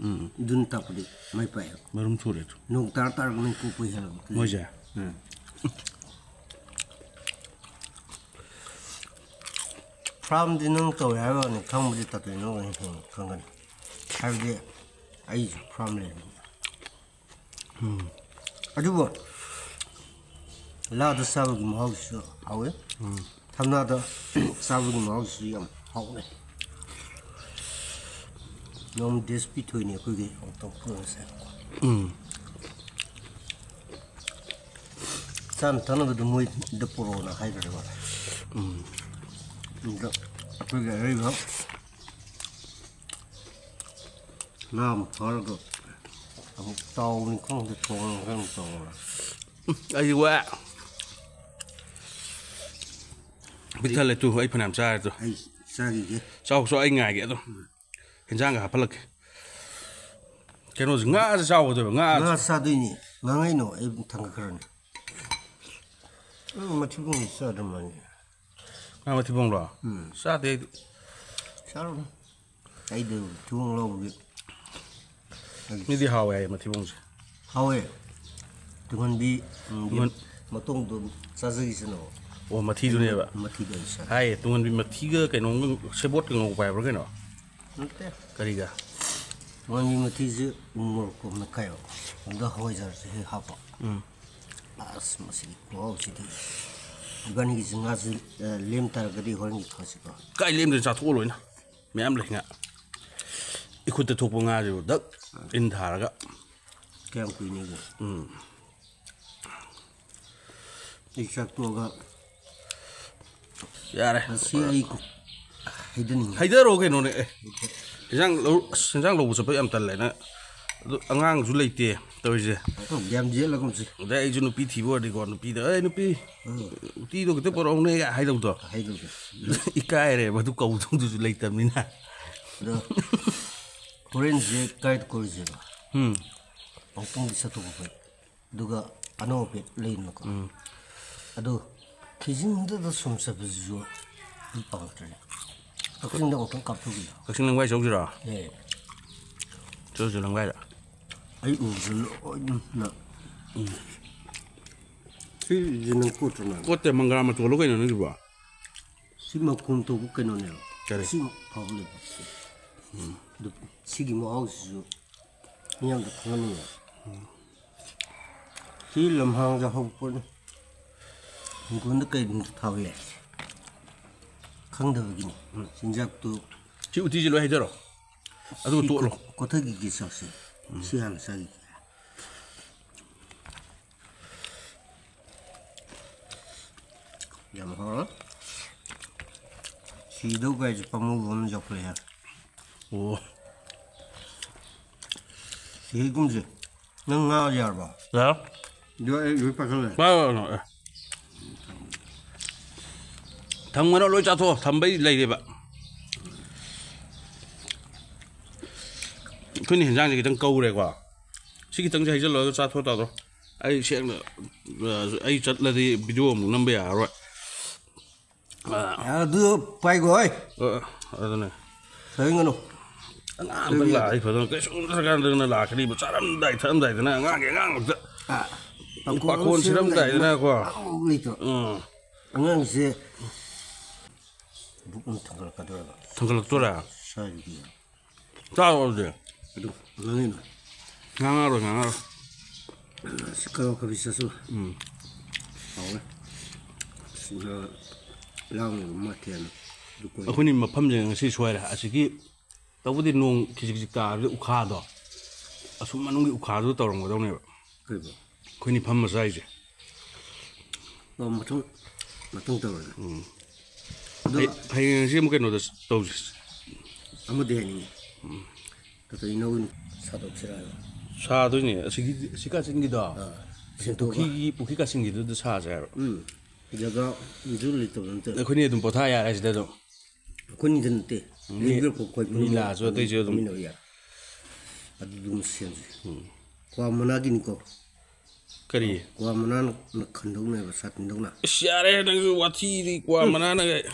ꯎꯝ꯫ ꯑꯗꯨꯅ ꯇꯥꯛꯄꯗꯤ ꯃꯥꯏ ꯄꯥꯛꯑꯦ꯫ ꯃꯔꯨꯝ ꯊꯨꯔꯦ ꯑꯗꯨ꯫ ꯅꯣꯡ ꯇꯥꯔ ꯇꯥꯔꯒ ꯃꯩ ꯀꯣꯛꯄ ꯍꯦꯜꯂꯕ꯫ ꯃꯣꯏꯁꯦ? ꯎꯝ꯫ ꯐꯥꯔꯝꯗꯤ ꯅꯪ ꯇꯧꯋꯦ ꯍꯥꯏꯕ ꯋꯥꯅꯤ, ꯈꯪꯕꯗꯤ ꯇꯥꯇꯣꯏꯅ ꯍꯦꯟꯅ ꯈꯪꯒꯅꯤ꯫ ꯍꯥꯏꯕꯗꯤ ꯑꯩꯁꯨ ꯐꯥꯔꯝ ꯂꯩꯕꯅꯤ꯫ ꯎꯝ꯫ ꯑꯗꯨꯕꯨ ꯂꯥꯗ ꯆꯥꯕꯒꯤ ꯃꯍꯥꯎꯁꯤꯁꯨ ꯍꯥꯎꯋꯤ꯫ ꯎꯝ꯫ ꯊꯝꯅꯥꯗ ꯆꯥꯕꯒꯤ ꯃꯍꯥꯎꯁꯤꯁꯨ ꯌꯥꯝ ꯍꯥꯎꯋꯦ꯫ ꯅꯣꯡ ꯗꯦꯁ ꯄꯤꯊꯣꯏꯅꯤ ꯑꯩꯈꯣꯏꯒꯤ ꯑꯃꯨꯛꯇꯪ ꯄꯨꯔꯒ ꯆꯥꯏ꯫ ꯎꯝ꯫ ꯆꯥꯅ ꯊꯛꯅꯕꯗꯨ ꯃꯣꯏꯗ ꯄꯨꯔꯛꯑꯣꯅ ꯍꯥꯏꯈ꯭ꯔꯦꯕ꯫ ꯎꯝ꯫ ꯑꯗ ꯑꯩꯈꯣꯏꯒꯤ ꯑꯔꯩꯕ ꯉꯥ ꯑꯃ ꯐꯥꯔꯒ ꯑꯃꯨꯛ ꯇꯥꯎꯕꯅꯤ ꯈꯪꯗꯦ, ꯊꯣꯡꯉꯒ ꯑꯃꯨꯛ ꯇꯧꯔꯒ꯫ ꯎꯝ, ꯑꯩꯗꯤ ꯋꯥ ꯄꯤꯛ ꯊꯜꯂꯦ ꯇꯨ, ꯑꯩ ꯐꯅꯌꯥꯝ ꯆꯥꯔꯦ ꯇꯨ꯫ ꯑꯩ ꯆꯥꯈꯤꯒꯦ꯫ ꯆꯥꯎ, ꯆꯥꯎ, ꯑꯩ ꯉꯥꯏꯒꯦ ꯑꯗꯨꯝ꯫ ꯍꯦꯟꯖꯥꯡꯒ ꯍꯥꯞꯍꯜꯂꯛꯀꯦ꯫ ꯀꯩꯅꯣꯁꯦ, ꯉꯥꯁꯦ ꯆꯥꯎꯒꯗꯣꯏꯕ, ꯉꯥ꯫ ꯉꯥ ꯆꯥꯗꯣꯏꯅꯤ꯫ ꯉꯥꯡꯉꯩꯅꯣ ꯑꯩ ꯊꯥꯡꯒꯠꯈ꯭ꯔꯅꯤ꯫ ꯎꯝ, ꯃꯊꯤꯕꯣꯡꯁꯦ ꯆꯥꯗ꯭ꯔ ꯃꯥꯜꯂꯦ꯫ ꯉꯥ ꯃꯊꯤꯕꯣꯡꯂꯣ? ꯎꯝ꯫ ꯆꯥꯗꯦ ꯑꯩꯗꯤ꯫ ꯆꯥꯔꯨꯅꯨ꯫ ꯑꯩꯗꯤ ꯊꯤꯕꯣꯡ ꯂꯥꯎꯕꯒꯤ꯫ ꯃꯤꯗꯤ ꯍꯥꯎꯋꯦ ꯍꯥꯏꯌꯦ ꯃꯊꯤꯕꯣꯡꯁꯦ꯫ ꯍꯥꯎꯋꯦ꯫ ꯇꯨꯡꯍꯟꯕꯤ, ꯎꯝ, ꯇꯨꯡꯍꯟ- ꯃꯇꯣꯡꯗꯣ ꯆꯥꯖꯈꯤꯁꯅꯣ꯫ ꯑꯣ, ꯃꯊꯤꯗꯨꯅꯦꯕ꯫ ꯃꯊꯤꯗꯣ ꯑꯩ ꯆꯥ- ꯍꯥꯏꯌꯦ, ꯇꯨꯡꯍꯟꯕꯤ ꯃꯊꯤꯒ ꯀꯩꯅꯣꯝꯒ ꯁꯦꯕꯣꯠꯀ ꯉꯧꯕ ꯍꯥꯏꯕ꯭ꯔꯥ ꯀꯩꯅꯣ? ꯅꯠꯇꯦ꯫ ꯀꯔꯤꯒ? ꯇꯨꯡꯍꯟꯕꯤ ꯃꯊꯤꯁꯦ ꯎ ꯃꯣꯔꯣꯛꯀ ꯃꯦꯠꯈꯥꯏꯌꯣ꯫ ꯑꯗ ꯍꯋꯥꯏꯖꯥꯔꯁꯦ ꯍꯦꯛ ꯍꯥꯞꯄꯣ꯫ ꯎꯝ꯫ ꯑꯁ, ꯃꯁꯤꯒꯤ ꯈꯨꯍꯥꯎꯁꯤꯗꯤ꯫ ꯏꯕꯥꯅꯤꯒꯤꯁꯤ ꯉꯥꯁꯤ, ꯑ, ꯂꯦꯝ ꯇꯥꯔꯒꯗꯤ ꯍꯣꯔꯦꯟꯒꯤ ꯊꯣꯡꯁꯤꯀꯣ꯫ ꯀꯥꯏ ꯂꯦꯝꯗꯣꯏꯅꯣ? ꯆꯥꯊꯣꯛꯑ ꯂꯣꯏꯅ꯫ ꯃꯌꯥꯝ ꯂꯩ ꯉꯥ꯫ ꯏꯈꯨꯠꯇ ꯊꯣꯛꯄ ꯉꯥꯁꯤꯕꯨ ꯗꯛ ꯏꯟ ꯊꯥꯔꯒ꯫ ꯀꯌꯥꯝ ꯀꯨꯏꯅꯤꯒꯦ? ꯎꯝ꯫ ꯑꯩ ꯆꯥꯛ ꯇꯣꯛꯑꯒ ꯌꯥꯔꯦ꯫ ꯉꯁꯤ ꯑꯩ ꯍꯩꯗꯅꯤꯡꯉꯤ꯫ ꯍꯩꯗꯔꯣ ꯀꯩꯅꯣꯅꯦ, ꯑꯦ꯫ ꯏꯟꯖꯥꯡ ꯂꯧ-, ꯑꯁ, ꯏꯟꯖꯥꯡ ꯂꯧꯕ ꯆꯠꯄ ꯌꯥꯝ ꯇꯜꯂꯦ ꯅꯪ꯫ ꯑꯗꯨ ꯑꯉꯥꯡꯁꯨ ꯂꯩꯇꯦ ꯇꯧꯔꯤꯁꯦ꯫ ꯑꯩꯈꯣꯏ ꯒ꯭ꯌꯥꯟ ꯌꯦꯠꯂꯒꯨꯝꯁꯤ꯫ ꯑꯗꯩ ꯑꯩꯁꯨ ꯅꯨꯄꯤ ꯊꯤꯕ ꯑꯣꯏꯔꯗꯤꯀꯣ, ꯅꯨꯄꯤꯗ, "ꯑꯦ, ꯅꯨꯄꯤ, ꯎꯝ꯫ ꯎꯇꯤꯗꯣ ꯈꯤꯇ ꯄꯨꯔꯛꯎꯅꯦ" ꯍꯥꯏꯗꯧꯗꯣ꯫ ꯍꯩꯗꯧꯗꯣ꯫ ꯏꯀꯥꯏꯔꯦꯕ, ꯑꯗꯨ ꯀꯧꯗꯧꯗꯨꯁꯨ ꯂꯩꯇꯕꯅꯤꯅ꯫ ꯑꯗꯣ ꯍꯣꯔꯦꯟꯁꯦ ꯀꯥꯏꯗ ꯀꯣꯏꯔꯨꯁꯦꯕ? ꯎꯝ꯫ ꯋꯥꯛꯀꯤꯡꯗꯤ ꯆꯠꯊꯣꯛꯄ ꯐꯩ꯫ ꯑꯗꯨꯒ ꯑꯅꯧꯕ ꯄꯦꯛ ꯂꯩꯗꯅꯀꯣ꯫ ꯎꯝ꯫ ꯑꯗꯨ ꯐꯤꯖꯤꯡꯗꯨꯗ ꯁꯨꯝ ꯆꯠꯄꯁꯤꯁꯨ ꯑꯩ ꯄꯥꯝꯗ꯭ꯔꯦ꯫ ꯀꯛꯆꯤꯡꯗ ꯑꯃꯨꯛꯇꯪ ꯀꯥꯞꯊꯣꯛꯈꯤꯌꯣ꯫ ꯀꯛꯆꯤꯡ ꯂꯝꯈꯥꯏ ꯆꯧꯁꯤꯔꯣ? ꯑꯦ꯫ ꯆꯧꯁꯤ ꯂꯝꯈꯥꯏꯗ꯫ ꯑꯩ ꯎꯕꯗ ꯂꯣꯏꯅ꯫ ꯎꯝ꯫ ꯁꯤꯁꯦ ꯅꯪ ꯀꯣꯠꯇ꯭ꯔꯣ ꯅꯪ? ꯀꯣꯠꯇꯦ, ꯃꯪꯒ꯭ꯔꯥ ꯃꯇꯣꯜꯂꯣ ꯀꯩꯅꯣ ꯅꯪꯒꯤꯕꯣ? ꯁꯤ ꯃꯈꯣꯝ ꯊꯣꯛꯄ ꯀꯩꯅꯣꯅꯦꯕ꯫ ꯀꯔꯤ? ꯁꯤ ꯐꯕ ꯂꯩꯕ꯫ ꯎꯝ꯫ ꯑꯗꯨ ꯁꯤꯒꯤ ꯃꯍꯥꯎꯁꯤꯁꯨ ꯃꯤꯌꯥꯝꯗ ꯈꯪꯍꯟꯅꯤꯡꯉꯦ꯫ ꯁꯤ ꯂꯝꯍꯥꯡꯗ ꯍꯧꯕ ꯄꯣꯠꯅꯤ꯫ ꯍꯤꯡꯒꯣꯜꯗ ꯀꯩꯒꯨꯝꯕ ꯊꯥꯕ ꯌꯥꯏ꯫ ꯈꯪꯗꯕꯒꯤꯅꯤ꯫ ꯎꯝ, ꯆꯤꯟꯖꯥꯛꯇꯨ ꯁꯤ ꯎꯇꯤꯁꯤ ꯂꯣꯏ ꯍꯩꯖꯔꯣ꯫ ꯑꯗꯨꯒ ꯁꯤ ꯇꯣꯠꯂꯣ꯫ ꯀꯣꯊ-, ꯀꯣꯊꯒꯤꯒꯦ ꯆꯥꯛꯁꯦ꯫ ꯁꯤ ꯍꯥꯟꯅ ꯆꯥꯈꯤꯒꯦ꯫ ꯌꯥꯝ ꯍꯥꯎꯔꯦ꯫ ꯁꯤꯗꯧ ꯀꯥꯏꯁꯦ ꯄꯥꯝꯃꯨꯕ ꯑꯃ ꯌꯥꯎꯈꯠꯂꯛꯑꯦ꯫ ꯑꯣ꯫ ꯁꯤꯒꯨꯝꯁꯦ꯫ ꯅꯪ ꯉꯥ ꯌꯥꯔꯕꯣ? ꯌꯥꯔꯦ꯫ ꯑꯗꯨ ꯑꯩ ꯂꯣꯏ ꯄꯥꯏꯈꯠꯂꯦ꯫ ꯄꯥꯏꯔꯣ, ꯄꯥꯏꯔꯣ, ꯑꯦ꯫ ꯊꯝꯒꯅꯣ, ꯂꯣꯏ ꯆꯥꯊꯣꯛꯑꯣ꯫ ꯊꯝꯕꯩ ꯂꯩꯔꯦꯕ꯫ ꯑꯩꯈꯣꯏꯅ ꯍꯦꯟꯖꯥꯡꯁꯦ ꯈꯤꯇꯪ ꯀꯧꯔꯦꯀꯣ꯫ ꯁꯤ ꯈꯤꯇꯪꯁꯦ ꯍꯩꯖꯤꯜꯂꯒ ꯆꯥꯊꯣꯛ ꯇꯥꯗ꯭ꯔꯣ? ꯑꯩ ꯁꯦꯡꯅ, ꯑ, ꯑꯩ ꯆꯠꯂꯗꯤ ꯚꯤꯗꯤꯑꯣ ꯑꯃꯨꯛ ꯅꯝꯕ ꯌꯥꯔꯔꯣꯏ꯫ ꯑ, ꯑꯗꯨ ꯄꯥꯏꯈꯣ, ꯍꯣꯏ꯫ ꯑ, ꯑꯗꯨꯅꯦ꯫ ꯁꯣꯏꯒꯅꯨ꯫ ꯑꯉꯥꯡ ꯑꯝꯇꯪ ꯁꯣꯏꯕ ꯂꯥꯛꯑꯗꯤ ꯐꯗꯧꯅꯤ꯫ ꯀꯩꯁꯨ ꯅꯠꯇ꯭ꯔꯀꯥꯟꯗꯅ ꯂꯥꯛꯀꯅꯤꯕ꯫ ꯆꯥꯔꯝꯗꯥꯏ ꯊꯛꯑꯝꯗꯥꯏꯗꯅ ꯑꯉꯥꯡꯒꯤ ꯑꯉꯥꯡ ꯉꯥꯛꯇ꯫ ꯑ, ꯄꯥꯈꯣꯟ ꯄꯥꯈꯣꯟ ꯁꯤꯔꯝꯗꯥꯏꯗꯅ ꯁꯤꯔꯝꯗꯥꯏꯗꯅꯀꯣ꯫ ꯑꯉꯥꯡ ꯂꯩꯇ꯭ꯔꯣ? ꯎꯝ꯫ ꯑꯉꯥꯡꯁꯦ ꯕꯨꯛ ꯑꯃ ꯊꯥꯡꯒꯠꯂꯛꯀꯗꯧꯔꯕ꯫ ꯊꯥꯡꯒꯠꯂꯛꯇꯣꯔꯦ? ꯁ꯭ꯋꯥꯏꯗꯒꯤ꯫ ꯆꯥꯔꯣ ꯑꯗꯨꯗꯤ꯫ ꯑꯗꯨ ꯉꯥꯡꯉꯤꯅꯣ? ꯉꯥꯡꯉꯔꯣꯏ, ꯉꯥꯡꯉꯔꯣꯏ꯫ ꯁꯤ ꯀꯔꯣ ꯀꯕꯤ ꯆꯠꯁꯨ꯫ ꯎꯝ꯫ ꯍꯥꯎꯋꯦ꯫ ꯁꯤꯗ ꯂꯥꯡꯉꯤꯕ ꯃꯊꯦꯜ꯫ ꯑꯗꯨ ꯀꯣꯏ꯫ ꯑꯩꯈꯣꯏꯅꯤ ꯃꯐꯝꯁꯦ ꯉꯁꯤ ꯁꯣꯏꯔꯦ꯫ ꯑꯁꯤꯒꯤ ꯇꯧꯕꯗꯤ ꯅꯣꯡ ꯈꯤꯖꯤꯛ ꯈꯤꯖꯤꯛ ꯇꯥꯕꯗ ꯎꯈꯥꯗꯣ, ꯑꯁꯨꯝ ꯃꯅꯨꯡꯒꯤ ꯎꯈꯥꯗꯨ ꯇꯧꯔꯝꯒꯗꯧꯅꯦꯕ꯫ ꯀꯩꯕꯣ? ꯑꯩꯈꯣꯏꯅꯤ ꯐꯝ ꯃꯆꯥ ꯍꯥꯏꯁꯦ꯫ ꯑꯣ, ꯃꯊꯪ, ꯃꯊꯪ ꯇꯧꯔꯒꯦ꯫ ꯎꯝ꯫ ꯑꯗꯣ ꯍꯌꯦꯡ, ꯍꯌꯦꯡꯁꯤ ꯑꯃꯨꯛ ꯀꯩꯅꯣꯗ ꯇꯧꯁꯤ꯫ ꯑꯃꯗꯤ ꯍꯥꯏꯅꯤꯡꯉꯤ꯫ ꯎꯝ꯫ ꯀꯩꯅꯣ ꯁꯥꯗꯣꯛꯁꯤꯔꯥ ꯍꯥꯏꯕ꯫ ꯁꯥꯗꯣꯏꯅꯦ꯫ ꯑꯁꯤꯒꯤ, ꯑꯁꯤ ꯀꯥꯆꯤꯟꯒꯤꯗꯣ꯫ ꯑꯥ, ꯑꯁꯤ ꯁꯦꯡꯗꯣꯛꯑꯒ꯫ ꯄꯨꯈ꯭ꯔꯤꯒꯤ, ꯄꯨꯈ꯭ꯔꯤ ꯀꯥꯆꯤꯟꯒꯤꯗꯨꯗ ꯁꯥꯁꯦ ꯍꯥꯏꯕ꯫ ꯎꯝ꯫ ꯖꯒꯥ ꯃꯤꯁꯨ ꯂꯩꯇꯕ ꯅꯠꯇꯦ꯫ ꯑꯩꯈꯣꯏꯅꯤ ꯑꯗꯨꯝ ꯄꯣꯊꯥ ꯌꯥꯔꯦ ꯁꯤꯗ ꯑꯗꯨꯝ꯫ ꯑꯩꯈꯣꯏꯅꯤꯗ ꯅꯠꯇꯦ꯫ ꯎꯝ, ꯃꯤ, ꯂꯩꯕꯤꯔꯛꯄ ꯑꯩꯈꯣꯏ ꯃꯤ ꯄꯨꯝꯅꯃꯛ ꯂꯥꯛꯑꯁꯨ ꯑꯗꯨꯝ ꯑꯇꯩꯁꯨ ꯑꯗꯨꯝ꯫ ꯐꯝꯃꯤꯟꯅꯕ ꯌꯥꯏ꯫ ꯑꯗꯨ ꯑꯗꯨꯝ ꯁꯦꯝꯁꯦ꯫ ꯎꯝ꯫ ꯀ꯭ꯋꯥ ꯃꯅꯥꯒꯤꯅꯤꯀꯣ꯫ ꯀꯔꯤ? ꯀ꯭ꯋꯥ ꯃꯅꯥꯅ ꯈꯟꯗꯧꯅꯦꯕ, ꯁꯥꯇꯤꯟꯗꯧꯅ꯫ ꯑꯁ, ꯌꯥꯔꯦ, ꯅꯪꯁꯨ ꯋꯥꯊꯤꯗꯤ, ꯀ꯭ꯋꯥ ꯃꯅꯥꯅ꯫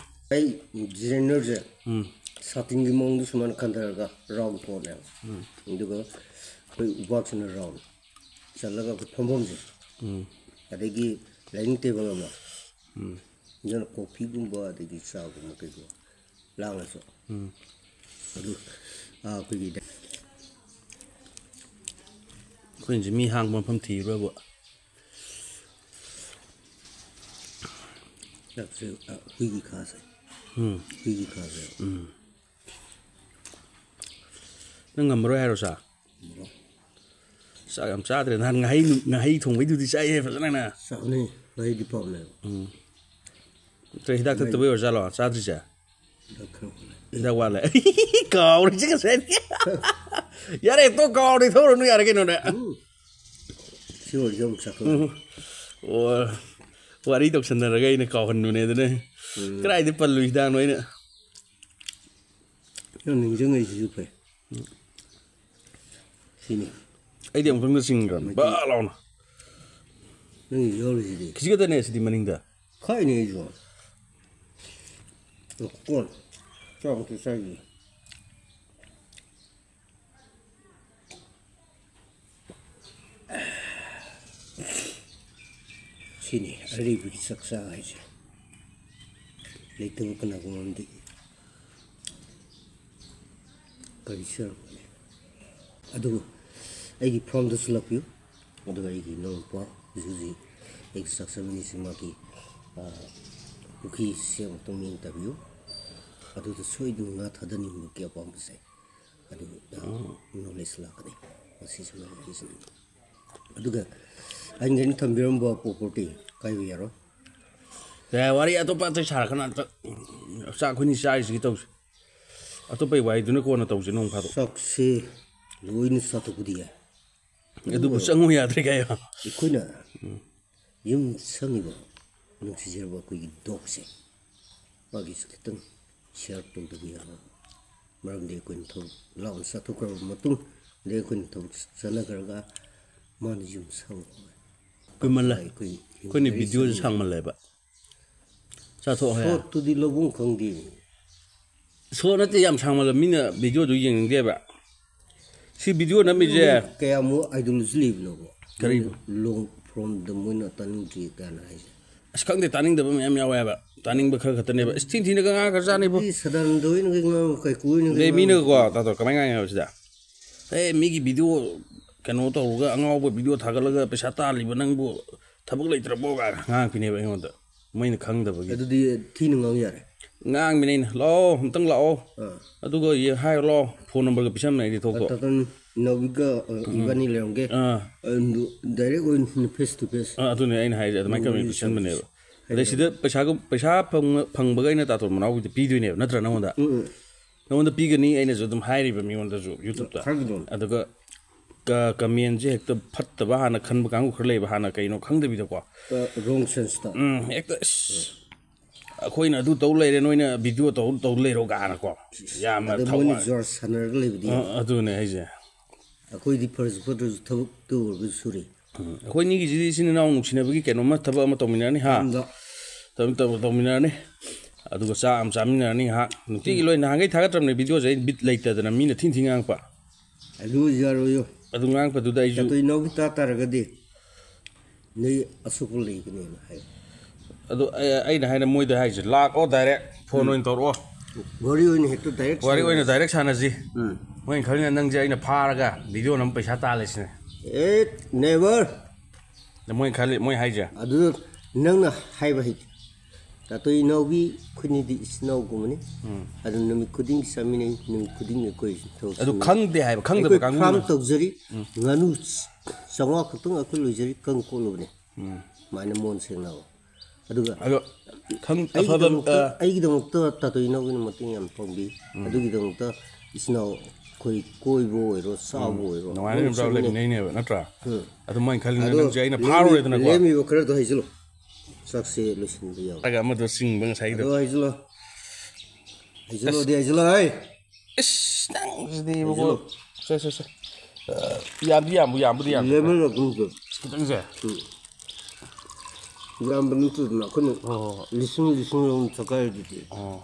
ꯑꯩ ꯗꯤꯖꯥꯏꯅꯔꯁꯦ ꯎꯝ꯫ ꯁꯥꯇꯤꯟꯒꯤ ꯃꯑꯣꯡꯗ ꯁꯨꯃꯥꯏꯅ ꯈꯟꯊꯔꯒ ꯔꯥꯎꯟ ꯊꯣꯛꯑꯅꯦꯕ꯫ ꯎꯝ꯫ ꯑꯗꯨꯒ ꯑꯩꯈꯣꯏ ꯎꯕꯥꯛꯁꯤꯅ ꯔꯥꯎꯟ ꯆꯠꯂꯒ ꯑꯩꯈꯣꯏ ꯐꯝꯐꯝꯁꯦ, ꯎꯝ꯫ ꯑꯗꯒꯤ ꯗꯥꯏꯅꯤꯡ ꯇꯦꯕꯜ ꯑꯃ, ꯎꯝ꯫ ꯑꯗꯨꯅ ꯀꯣꯐꯤꯒꯨꯝꯕ ꯑꯗꯒꯤ ꯆꯥꯒꯨꯝꯕ ꯀꯩꯒꯨꯝꯕ ꯂꯥꯡꯉꯁꯨ꯫ ꯎꯝ꯫ ꯑꯗꯨ, ꯑꯥ, ꯑꯩꯈꯣꯏꯒꯤ ꯑꯩꯈꯣꯏꯅꯁꯨ ꯃꯤ ꯍꯥꯡꯕ ꯃꯐꯝ ꯊꯤꯔꯨꯔꯕꯨ꯫ ꯆꯥꯛꯁꯦ, ꯑ, ꯍꯨꯏꯒꯤ ꯈꯥꯁꯦ꯫ ꯎꯝ꯫ ꯍꯨꯏꯒꯤ ꯈꯥꯁꯦ꯫ ꯎꯝ꯫ ꯅꯪ ꯉꯝꯃꯔꯣꯏ ꯍꯥꯏꯔꯣ, ꯁꯥ? ꯉꯝꯃꯔꯣꯏ꯫ ꯆꯥꯛ ꯌꯥꯝ ꯆꯥꯗ꯭ꯔꯦ꯫ ꯅꯍꯥꯟ ꯉꯥꯍꯩ, ꯉꯥꯍꯩ ꯊꯣꯡꯕꯩꯗꯨꯗꯤ ꯆꯥꯏꯍꯦ ꯐꯖꯅ ꯅꯪ꯫ ꯆꯥꯕꯅꯤ, ꯉꯥꯍꯩꯗꯤ ꯄꯥꯝꯃꯦꯕ꯫ ꯎꯝ꯫ ꯅꯠꯇ꯭ꯔ ꯍꯤꯗꯥꯛ ꯊꯛꯇꯕꯩ ꯑꯣꯏꯔꯖꯥꯠꯂꯣ ꯆꯥꯗ꯭ꯔꯤꯁꯦ? ꯍꯤꯗꯥꯛ ꯈꯔ ꯋꯥꯠꯂꯦ꯫ ꯍꯤꯗꯥꯛ ꯋꯥꯠꯂꯦ꯫ ꯀꯥꯎꯔꯤꯁꯦ ꯉꯁꯥꯏꯗꯤ꯫ ꯌꯥꯔꯦ, ꯇꯣꯛ, ꯀꯥꯎꯔꯗꯤ ꯊꯧꯔꯅꯨ ꯌꯥꯔꯦ ꯀꯩꯅꯣꯅꯦ꯫ ꯎꯝ꯫ ꯁꯤ ꯑꯣꯏꯔꯗꯤ ꯑꯃꯨꯛ ꯆꯥꯊꯣꯛꯑꯅꯤ꯫ ꯎꯝ꯫ ꯑꯣ, ꯋꯥꯔꯤ ꯇꯧꯁꯟꯅꯔꯒ ꯑꯩꯅ ꯀꯥꯎꯍꯟꯕꯅꯦ ꯑꯗꯨꯅꯦ꯫ ꯎꯝ꯫ ꯀꯗꯥꯏꯗ ꯄꯜꯂꯨꯏ ꯍꯤꯗꯥꯛꯅꯣ ꯑꯩꯅ? ꯅꯪ ꯅꯤꯡꯁꯤꯡꯉꯛꯏꯁꯤꯁꯨ ꯐꯩ꯫ ꯁꯤꯅꯤ꯫ ꯑꯩꯗꯤ ꯑꯃꯨꯛꯇꯪꯗ ꯆꯤꯡꯈ꯭ꯔꯕꯅꯤ꯫ ꯃꯩꯇꯩ꯫ ꯕꯥ ꯂꯥꯎꯅ꯫ ꯅꯪꯒꯤ ꯌꯥꯎꯔꯤꯁꯤꯗꯤ꯫ ꯈꯤꯖꯤꯛ ꯈꯛꯇꯅꯦ ꯁꯤꯗꯤ ꯃꯅꯤꯡꯗ꯫ ꯈꯥꯏꯅꯦ ꯑꯩꯁꯨ꯫ ꯀꯣꯟ꯫ ꯆꯥꯛ ꯑꯃꯨꯛꯇ ꯆꯥꯏꯒꯦ꯫ ꯁꯤꯅꯤ ꯑꯔꯩꯕꯒꯤ ꯆꯥꯛ ꯆꯥ ꯍꯥꯏꯁꯦ꯫ ꯂꯩꯇꯕ ꯀꯅꯥꯒꯨꯝꯕ ꯑꯃꯗꯤ ꯀꯔꯤ ꯆꯥꯔꯝꯒꯅꯤ? ꯑꯗꯨꯕꯨ ꯑꯩꯒꯤ ꯐꯥꯔꯝꯗꯁꯨ ꯂꯥꯛꯄꯤꯌꯨ, ꯑꯗꯨꯒ ꯑꯩꯒꯤ ꯏꯅꯥꯎꯅꯨꯄꯥ ꯍꯧꯖꯤꯛ ꯍꯧꯖꯤꯛ ꯑꯩꯒꯤ ꯆꯥꯛ ꯆꯥꯃꯤꯟꯅꯁꯤ ꯃꯥꯒꯤ, ꯑ, ꯄꯨꯈ꯭ꯔꯤꯁꯦ ꯑꯃꯨꯛꯇꯪ ꯃꯤꯠꯌꯦꯡ ꯇꯥꯕꯤꯌꯨ꯫ ꯑꯗꯨꯗ ꯁꯣꯏꯗꯅ ꯉꯥ ꯊꯥꯗꯅꯤꯡꯕꯒꯤ ꯑꯄꯥꯝꯕꯁꯦ ꯑꯗꯨ, ꯑ, ꯅꯣꯂꯦꯖ ꯂꯥꯛꯀꯅꯤ꯫ ꯃꯁꯤꯁꯨ ꯃꯔꯨꯞꯀꯤꯁꯤꯅꯤ꯫ ꯑꯗꯨꯒ ꯑꯩꯅ ꯉꯁꯥꯏ ꯊꯝꯕꯤꯔꯝꯕ ꯄ꯭ꯔꯣꯄꯔꯇꯤ ꯀꯥꯏꯕ ꯌꯥꯔꯣꯏ꯫ ꯌꯥꯔꯦ, ꯋꯥꯔꯤ ꯑꯇꯣꯞꯄ ꯑꯇꯩ ꯁꯥꯔꯛꯀꯅꯨ꯫ ꯑꯝꯇ ꯆꯥꯛ ꯑꯩꯈꯣꯏꯅꯤ ꯆꯥꯔꯤꯁꯤꯒꯤ ꯇꯧꯁꯤ꯫ ꯑꯇꯣꯞꯄꯩ ꯋꯥꯔꯤꯗꯨꯅ ꯀꯣꯟꯅ ꯇꯧꯁꯤ ꯅꯣꯡ ꯐꯥꯗꯣꯛ꯫ ꯆꯥꯛꯁꯦ ꯂꯣꯏꯅ ꯆꯥꯊꯣꯛꯄꯗꯤ ꯌꯥꯏ꯫ ꯑꯗꯨꯕꯨ ꯆꯪꯉꯨ ꯌꯥꯗ꯭ꯔꯦ ꯀꯥꯏꯌꯣ꯫ ꯑꯩꯈꯣꯏꯅ ꯌꯨꯝ ꯁꯪꯉꯤꯕ ꯅꯨꯡꯁꯤꯖꯔꯕ ꯑꯩꯈꯣꯏꯒꯤ ꯗꯣꯒꯁꯦ, ꯃꯥꯒꯤꯁꯨ ꯈꯤꯇꯪ ꯁꯤꯌꯥꯔ ꯇꯧꯗꯕ ꯌꯥꯔꯣꯏ꯫ ꯃꯔꯝꯗꯤ ꯑꯩꯈꯣꯏꯅ ꯊꯕꯛ ꯂꯥꯞꯅ ꯆꯠꯊꯣꯛꯈ꯭ꯔꯕ ꯃꯇꯨꯡ, ꯑꯗꯩ ꯑꯩꯈꯣꯏꯅ ꯊꯕꯛ ꯆꯠꯅꯈ꯭ꯔꯒ ꯃꯥꯅ ꯌꯨꯝ ꯁꯪꯉꯣꯏ꯫ ꯀꯨꯏꯃꯜꯂꯦ꯫ ꯑꯩꯈꯣꯏ ꯑꯩꯈꯣꯏꯅ ꯚꯤꯗꯤꯑꯣꯁꯦ ꯁꯥꯡꯃꯜꯂꯦꯕ꯫ ꯆꯥꯊꯣꯛꯑꯣ ꯍꯥꯏ꯫ ꯁꯣꯔꯠꯇꯨꯗꯤ ꯂꯧꯐꯝ ꯈꯪꯗꯦ꯫ ꯁꯣꯔꯠ ꯅꯠꯇꯦ, ꯌꯥꯝ ꯁꯥꯡꯃꯜꯂ ꯃꯤꯅ ꯚꯤꯗꯤꯑꯣꯗꯨ ꯌꯦꯡꯅꯤꯡꯗꯦꯕ꯫ ꯁꯤ ꯚꯤꯗꯤꯑꯣ ꯅꯝꯃꯤꯁꯦ ꯀꯌꯥꯃꯨꯛ ꯑꯥꯏꯗꯣꯂꯣꯖꯤ ꯂꯩꯕꯅꯣꯕ? ꯀꯔꯤꯕꯨ? ꯂꯣꯡ ꯐ꯭ꯔꯣꯝꯗ ꯃꯣꯏꯅ ꯇꯥꯅꯤꯡꯗ꯭ꯔꯤ ꯀꯥꯏꯅ ꯍꯥꯏꯁꯦ꯫ ꯑꯁ, ꯈꯪꯗꯦ, ꯇꯥꯅꯤꯡꯗꯕ ꯃꯌꯥꯝ ꯌꯥꯎꯋꯦ ꯍꯥꯏꯕ꯫ ꯇꯥꯅꯤꯡꯕ ꯈꯔ ꯈꯛꯇꯅꯦꯕ꯫ ꯑꯁ, ꯊꯤꯟ ꯊꯤꯅꯒ ꯉꯥꯡꯈ꯭ꯔꯖꯥꯠꯅꯤꯕꯨ꯫ ꯁꯤ ꯁꯗꯥꯅꯟꯗ ꯍꯣꯏꯅꯒ ꯉꯥꯡꯕ ꯀꯩꯀꯨ ꯍꯣꯏꯅꯒ ꯑꯗꯩ ꯉꯥꯡꯕ ꯃꯤꯅꯒꯀꯣ, ꯇꯥꯇꯣ, ꯀꯃꯥꯏꯅ ꯉꯥꯡꯉꯦ ꯍꯥꯏꯕꯁꯤꯗ? "ꯑꯦ, ꯃꯤꯒꯤ ꯚꯤꯗꯤꯑꯣ ꯀꯩꯅꯣ ꯇꯧꯔꯒ, ꯑꯉꯥꯎꯕ ꯚꯤꯗꯤꯑꯣ ꯊꯥꯒꯠꯂꯒ ꯄꯩꯁꯥ ꯇꯥꯜꯂꯤꯕ ꯅꯪꯕꯨ ꯊꯕꯛ ꯂꯩꯇ꯭ꯔꯕꯣ?" ꯀꯥꯏꯅ ꯉꯥꯡꯉꯛꯄꯤꯅꯦꯕ ꯑꯩꯉꯣꯟꯗ, ꯃꯣꯏꯅ ꯈꯪꯗꯕꯒꯤ꯫ ꯑꯗꯨꯗꯤ ꯊꯤꯅ ꯉꯥꯡ ꯌꯥꯔꯦ꯫ ꯉꯥꯡꯕꯅꯦ ꯑꯩꯅ, "ꯂꯥꯛꯑꯣ, ꯑꯝꯇꯪ ꯂꯥꯛꯑꯣ, ꯑꯥ꯫ ꯑꯗꯨꯒ ꯌꯦ-, ꯍꯥꯏꯔꯣ ꯂꯥꯛꯑꯣ, ꯐꯣꯟ ꯅꯝꯕꯔꯒ ꯄꯤꯁꯟꯕꯅꯦ ꯑꯩꯗꯤ ꯊꯣꯛ ꯊꯣꯛ꯫ ꯇꯥꯇꯟ ꯅꯥꯎꯕꯤꯒ, ꯑ, ꯏꯕꯥꯅꯤ ꯂꯩꯔꯝꯒꯦ꯫ ꯑꯥ꯫ ꯑꯗꯨ ꯗꯥꯏꯔꯦꯛ ꯑꯣꯏꯅ ꯐꯦꯁ ꯇꯨ ꯐꯦꯁ꯫ ꯑꯥ, ꯑꯗꯨꯅꯦ ꯑꯩꯅ ꯍꯥꯏꯁꯦ, ꯑꯗꯨꯃꯥꯏꯅ ꯎꯝ, ꯀꯃꯦꯟ ꯄꯤꯁꯟꯕꯅꯦꯕ꯫ ꯑꯗꯩ ꯁꯤꯗ ꯄꯩꯁꯥꯒ-, ꯄꯩꯁꯥ ꯐꯪ-, ꯐꯪꯕꯒ ꯑꯩꯅ ꯇꯥꯇꯣꯟ ꯃꯅꯥꯎꯕꯤꯗ ꯄꯤꯗꯣꯏꯅꯦꯕ, ꯅꯠꯇ꯭ꯔꯥ ꯅꯪꯉꯣꯟꯗ? ꯎꯝ, ꯎꯝ꯫ ꯅꯉꯣꯟꯗ ꯄꯤꯒꯅꯤ, ꯑꯩꯅꯁꯨ ꯑꯗꯨꯝ ꯍꯥꯏꯔꯤꯕ ꯃꯤꯉꯣꯟꯗꯁꯨ YouTubeꯇ꯫ ꯊꯥꯒꯤꯗꯧꯅꯦ꯫ ꯑꯗꯨꯒ ꯀ-, ꯀꯃꯦꯟꯁꯦ ꯍꯦꯛꯇ ꯐꯠꯇꯕ ꯍꯥꯟꯅ ꯈꯟꯕ ꯀꯥꯡꯕꯨ ꯈꯔ ꯂꯩꯕ, ꯍꯥꯟꯅ ꯀꯩꯅꯣ ꯈꯪꯗꯕꯤꯗꯀꯣ꯫ ꯑ, wrong senseꯇ꯫ ꯎꯝ, ꯍꯦꯛꯇ, "ꯑꯁ, ꯑꯩꯈꯣꯏꯅ ꯑꯗꯨ ꯇꯧ ꯂꯩꯔꯦ, ꯅꯣꯏꯅ ꯚꯤꯗꯤꯑꯣ ꯇꯧ, ꯇꯧ ꯂꯩꯔꯣ" ꯀꯥꯏꯅꯀꯣ꯫ ꯌꯥꯝꯅ ꯑꯗ ꯊꯋꯥꯏ-, ꯃꯣꯏꯅ ꯖꯣꯔ ꯁꯥꯟꯅꯔꯒ ꯂꯩꯕꯗꯤ꯫ ꯑ, ꯑꯗꯨꯅꯦ ꯍꯥꯏꯁꯦ꯫ ꯑꯩꯈꯣꯏꯗꯤ ꯐꯔꯁꯨ ꯐꯠꯇ꯭ꯔꯁꯨ ꯊꯕꯛꯇ ꯑꯣꯏꯔꯒꯁꯨ ꯁꯨꯔꯤ꯫ ꯎꯝ, ꯑꯩꯈꯣꯏ ꯑꯅꯤꯒꯤꯁꯤꯗꯤ ꯏꯆꯤꯟ ꯏꯅꯥꯎ ꯅꯨꯡꯁꯤꯅꯕꯒꯤ ꯀꯩꯅꯣꯝꯃ, ꯊꯕꯛ ꯑꯃ ꯇꯧꯃꯤꯟꯅꯔꯅꯤ, ꯍꯥ? ꯌꯨꯝꯗ꯫ ꯇꯧ-, ꯇꯧ-, ꯇꯧꯃꯤꯟꯅꯔꯅꯤ꯫ ꯑꯗꯨꯒ ꯆꯥꯛ ꯑꯃ ꯆꯥꯃꯤꯟꯅꯔꯅꯤ ꯉꯥꯏꯍꯥꯛ꯫ ꯅꯨꯡꯇꯤꯒꯤ ꯎꯝ꯫ ꯂꯣꯏ ꯅꯍꯥꯟꯈꯩ ꯊꯥꯒꯠꯇ꯭ꯔꯕꯅꯦ ꯚꯤꯗꯤꯑꯣꯁꯦ, ꯑꯩ ꯕꯤꯠ ꯂꯩꯇꯗꯅ ꯃꯤꯅ ꯊꯤꯟ ꯊꯤꯟ ꯉꯥꯡꯉꯛꯄ꯫ ꯑꯗꯨ ꯌꯥꯔꯣꯏꯌꯣ꯫ ꯑꯗꯨ ꯉꯥꯡꯉꯛꯄꯗꯨꯗ ꯑꯩꯁꯨ ꯇꯥꯇꯣꯏ ꯏꯅꯥꯎꯒꯤ ꯇꯥ ꯇꯥꯔꯒꯗꯤ ꯅꯣꯏ ꯑꯁꯣꯛꯄ ꯂꯩꯒꯅꯦꯅ ꯍꯥꯏ꯫ ꯑꯗꯨ ꯑꯩ-, ꯑꯩꯅ ꯍꯥꯏꯅ ꯃꯣꯏꯗ ꯍꯥꯏꯁꯦ, "ꯂꯥꯛꯑꯣ direct, ꯐꯣꯟ ꯎꯝ꯫ ꯑꯣꯏꯅ ꯇꯧꯔꯛꯑꯣ꯫ ꯋꯥꯔꯤ ꯑꯣꯏꯅ ꯍꯦꯛꯇ direct ꯋꯥꯔꯤ ꯑꯣꯏꯅ ꯁꯥꯟꯅꯔꯁꯤ꯫ Direct ꯁꯥꯟꯅꯁꯤ꯫" ꯎꯝ꯫ ꯃꯣꯏꯅ ꯈꯜꯂꯤꯅ ꯅꯪꯁꯦ ꯑꯩꯅ ꯐꯥꯔꯒ ꯚꯤꯗꯤꯑꯣ ꯅꯝ ꯄꯩꯁꯥ ꯇꯥꯜꯂꯦ ꯁꯤꯅꯦ꯫ ꯑꯦ, never꯫ ꯑꯗ ꯃꯣꯏꯅ ꯈꯜꯂꯤ, ꯃꯣꯏ ꯍꯥꯏꯁꯦ꯫ ꯑꯗꯨ ꯅꯪꯅ ꯍꯥꯏꯕ ꯍꯩꯇꯦ꯫ ꯇꯥꯇꯣ ꯏꯅꯥꯎꯕꯤ ꯑꯩꯈꯣꯏꯅꯤꯗꯤ ꯏꯆꯤꯟ ꯏꯅꯥꯎꯒꯨꯝꯕꯅꯤ꯫ ꯎꯝ꯫ ꯑꯗꯨ ꯅꯨꯃꯤꯠ ꯈꯨꯗꯤꯡꯒꯤ ꯆꯥꯃꯤꯟꯅꯩ, ꯅꯨꯃꯤꯠ ꯈꯨꯗꯤꯡꯒꯤ ꯑꯩꯈꯣꯏ ꯇꯧ-, ꯑꯗꯨ ꯁꯨꯃꯤꯟꯅꯩ꯫ ꯈꯪꯗꯦ ꯍꯥꯏꯕ, ꯈꯪꯗꯕ ꯑꯩꯈꯣꯏ ꯀꯥꯡꯕꯨꯅ꯫ Farm ꯇꯧꯖꯔꯤ, ꯎꯝ꯫ ꯉꯥꯅꯨ ꯆꯥꯝꯃꯉꯥ ꯈꯛꯇꯪ ꯑꯩꯈꯣꯏ ꯂꯣꯏꯖꯔꯤ, ꯀꯪ ꯀꯣꯠꯂꯨꯕꯅꯦ꯫ ꯎꯝ꯫ ꯁꯨꯃꯥꯏꯅ ꯃꯣꯟ ꯁꯦꯡꯅꯕ꯫ ꯑꯗꯨꯒ ꯑꯗꯣ ꯈꯪ-, ꯑꯐꯕ, ꯑꯩꯒꯤꯗꯃꯛꯇ, ꯑ, ꯑꯩꯒꯤꯗꯃꯛꯇ ꯇꯥꯇꯣ ꯏꯅꯥꯎꯕꯤꯅ ꯃꯇꯦꯡ ꯌꯥꯝ ꯄꯥꯡꯕꯤ꯫ ꯎꯝ꯫ ꯑꯗꯨꯒꯤꯗꯃꯛꯇ ꯏꯆꯤꯟ ꯏꯅꯥꯎ ꯑꯩꯈꯣꯏ ꯀꯣꯏꯕ ꯑꯣꯏꯔꯣ, ꯆꯥꯕ ꯎꯝ꯫ ꯑꯣꯏꯔꯣ, ꯅꯨꯡꯉꯥꯏꯅ ꯂꯣꯏ ꯌꯨꯝꯖꯥꯎ ꯆꯠꯃꯤꯟꯅꯩ꯫ ꯂꯩꯃꯤꯟꯅꯩꯅꯦꯕ, ꯅꯠꯇ꯭ꯔꯥ? ꯎꯝ꯫ ꯑꯗꯨ ꯃꯣꯏꯅ ꯈꯜꯂꯤ, ꯑꯗꯣ ꯅꯪꯁꯦ ꯑꯩꯅ ꯂꯦꯝꯃꯤ-, ꯐꯥꯔꯨꯔꯦꯗꯅꯀꯣ꯫ ꯂꯦꯝꯃꯤꯕ ꯈꯔꯗꯣ ꯍꯩꯖꯤꯜꯂꯨ꯫ ꯆꯥꯛꯁꯦ ꯂꯣꯏꯁꯤꯟꯕ ꯌꯥꯎꯔꯦ꯫ ꯑꯗꯨꯒ ꯑꯃꯗꯣ ꯆꯤꯡꯕ ꯉꯁꯥꯏꯒꯤꯗꯣ꯫ ꯑꯗꯣ ꯍꯩꯖꯤꯜꯂꯣ꯫ ꯍꯩꯖꯤꯜꯂꯣꯗꯤ ꯍꯩꯖꯤꯜꯂꯣ, ꯍꯩ꯫ ꯏꯁ, ꯅꯪꯁꯤꯗꯤ ꯏꯕꯨꯡꯉꯣ꯫ ꯍꯩꯖꯤꯜꯂꯣ꯫ ꯁꯦ, ꯁꯦ, ꯁꯦ꯫ ꯑ, ꯌꯥꯝꯗꯤ ꯌꯥꯝꯕꯨ, ꯌꯥꯝꯕꯨꯗꯤ ꯌꯥꯝꯃꯦ꯫ ꯂꯦꯃꯟ ꯑꯗꯨꯝ ꯇꯧ꯫ ꯈꯤꯇꯪꯁꯦ꯫ ꯎꯝ꯫ ꯌꯥꯝꯕ ꯅꯠꯇꯗꯅ ꯑꯩꯈꯣꯏꯅ ꯍꯣꯏ ꯍꯣꯏ ꯍꯣꯏ ꯂꯤꯁꯤꯡ ꯂꯤꯁꯤꯡ ꯑꯃ ꯊꯛꯀꯥꯏꯔꯗꯨꯗꯤ꯫ ꯑꯣ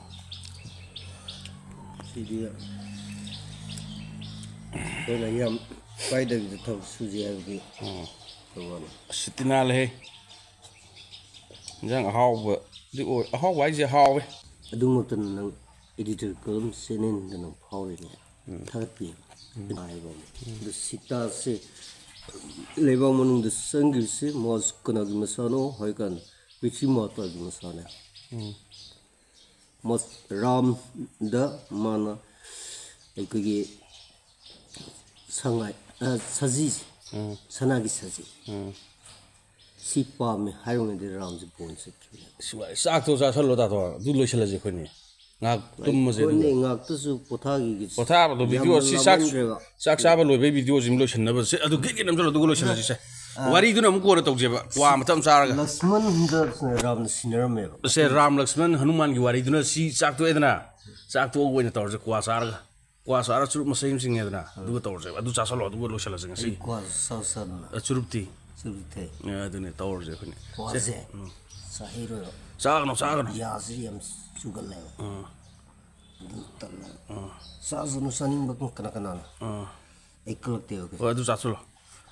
ꯁꯤꯗꯤ ꯑꯩꯈꯣꯏꯅ ꯌꯥꯝ ꯄꯥꯏꯗꯕꯤꯗ ꯊꯕꯛ ꯁꯨꯖꯩ ꯍꯥꯏꯕꯗꯤ꯫ ꯑꯣ ꯇꯧꯕꯅꯤ꯫ ꯑꯁ ꯇꯤꯟꯅꯥ ꯂꯩꯍꯦ꯫ ꯏꯟꯖꯥꯡ ꯑꯍꯥꯎꯕꯗꯤ ꯑꯣꯏ, ꯑꯍꯥꯎꯕ ꯍꯥꯏꯁꯦ ꯍꯥꯎꯋꯦ꯫ ꯑꯗꯨꯃꯛꯇꯅ ꯅꯪ ꯏꯗꯤꯇꯔ ꯀꯣꯂꯝ ꯆꯦꯅꯦꯜꯗ ꯅꯪ ꯐꯥꯎꯔꯤꯅꯦ꯫ ꯊꯥꯒꯠꯄꯤ꯫ ꯍꯥꯏꯕ ꯑꯃ꯫ ꯑꯗꯨ ꯁꯤꯇꯥꯁꯦ ꯂꯩꯕꯥꯛ ꯃꯅꯨꯡꯗ ꯆꯪꯈꯤꯕꯁꯤ ꯃꯥꯁ ꯀꯅꯥꯒꯤ ꯃꯆꯥꯅꯣ ꯍꯥꯏꯀꯥꯟꯗ ꯄ꯭ꯔꯤꯊꯤ ꯃꯥꯇꯥꯒꯤ ꯃꯆꯥꯅꯦ꯫ ꯃꯥꯁ ꯔꯥꯝꯗ ꯃꯥꯅ ꯑꯩꯈꯣꯏꯒꯤ ꯁꯉꯥꯏ, ꯑ, ꯁꯖꯤ, ꯁꯅꯥꯒꯤ ꯁꯖꯤ꯫ ꯁꯤ ꯄꯥꯝꯃꯦ ꯍꯥꯏꯔꯨꯉꯩꯗ ꯔꯥꯝꯁꯦ ꯕꯣꯟ ꯆꯠꯈꯤꯕꯅꯦ꯫ ꯁꯨꯃꯥꯏ ꯆꯥꯛꯇꯣ ꯆꯥꯁꯜꯂꯣ ꯇꯥꯇꯣ, ꯑꯗꯨ ꯂꯣꯏꯁꯤꯜꯂꯁꯦ ꯑꯩꯈꯣꯏꯅꯤ꯫ ꯉꯥꯏꯍꯥꯛ ꯇꯨꯝꯃꯁꯦ ꯍꯣꯏꯅꯦ, ꯑꯗꯨꯒ꯫ ꯉꯥꯏꯍꯥꯛꯇꯁꯨ ꯄꯣꯊꯥꯈꯤꯒꯦ꯫ ꯄꯣꯊꯥꯕꯗꯣ ꯚꯤꯗꯤꯑꯣ ꯁꯤ ꯆꯥꯛ ꯆꯥꯛ ꯆꯥꯕ ꯂꯣꯏꯕꯩ ꯚꯤꯗꯤꯑꯣꯁꯤ ꯑꯃ ꯂꯣꯏꯁꯤꯟꯅꯕꯁꯦ ꯑꯗꯨ ꯒꯤꯠ ꯒꯤꯠ ꯅꯝꯁꯜꯂꯣ ꯑꯗꯨꯒ ꯂꯣꯏꯁꯤꯜꯂꯁꯤꯁꯦ꯫ ꯋꯥꯔꯤꯗꯨꯅ ꯑꯃꯨꯛ ꯀꯣꯟꯅ ꯇꯧꯁꯦꯕ ꯀ꯭ꯋꯥ ꯃꯇꯝ ꯆꯥꯔꯒ꯫ ꯂꯛꯁꯃꯟꯗ ꯔꯥꯝꯅ ꯁꯤꯟꯅꯔꯝꯃꯦꯕ꯫ ꯁꯦ ꯔꯥꯝ ꯂꯛꯁꯃꯟ ꯍꯅꯨꯃꯥꯟꯒꯤ ꯋꯥꯔꯤꯗꯨꯅ ꯁꯤ ꯆꯥꯛ ꯇꯣꯛꯑꯦꯗꯅ꯫ ꯆꯥꯛ ꯇꯣꯛꯑꯒ ꯑꯣꯏꯅ ꯇꯧꯔꯁꯦ ꯀ꯭ꯋꯥ ꯆꯥꯔꯒ꯫ ꯀ꯭ꯋꯥ ꯆꯥꯔ ꯆꯨꯔꯨꯞ ꯃꯆꯩ ꯑꯃ ꯆꯤꯡꯉꯦꯗꯅ ꯑꯗꯨꯒ ꯇꯧꯔꯁꯦꯕ꯫ ꯑꯗꯨ ꯆꯥꯁꯜꯂꯣ ꯑꯗꯨꯒ ꯂꯣꯏꯁꯤꯜꯂꯁꯦ ꯉꯁꯤ꯫ ꯑꯩ ꯀ꯭ꯋꯥ ꯆꯥꯎꯁꯟꯅ ꯑ, ꯆꯨꯔꯨꯞꯇꯤ꯫ ꯆꯨꯔꯨꯞ ꯊꯛꯏ꯫ ꯑ, ꯑꯗꯨꯅꯦ ꯇꯧꯔꯁꯦ ꯑꯩꯈꯣꯏꯅꯤ꯫ ꯀ꯭ꯋꯥꯁꯦ ꯆꯥꯍꯩꯔꯣꯏꯕ꯫ ꯆꯥꯒꯅꯣ ꯆꯥꯒꯅꯣ꯫ ꯌꯥꯁꯤ ꯌꯥꯝ ꯆꯨꯒꯠꯂꯦꯕ꯫ ꯑꯥ ꯑꯗꯨ ꯇꯜꯂꯦꯕ꯫ ꯆꯥꯁꯅꯨ ꯆꯥꯅꯤꯡꯕ ꯀꯅꯥ ꯀꯅꯥꯅꯣ? ꯑꯥ ꯑꯩ ꯀꯜꯂꯛꯇꯦꯕ ꯀꯩꯁꯨ꯫ ꯍꯣꯏ ꯑꯗꯨ ꯆꯥꯁꯜꯂꯣ꯫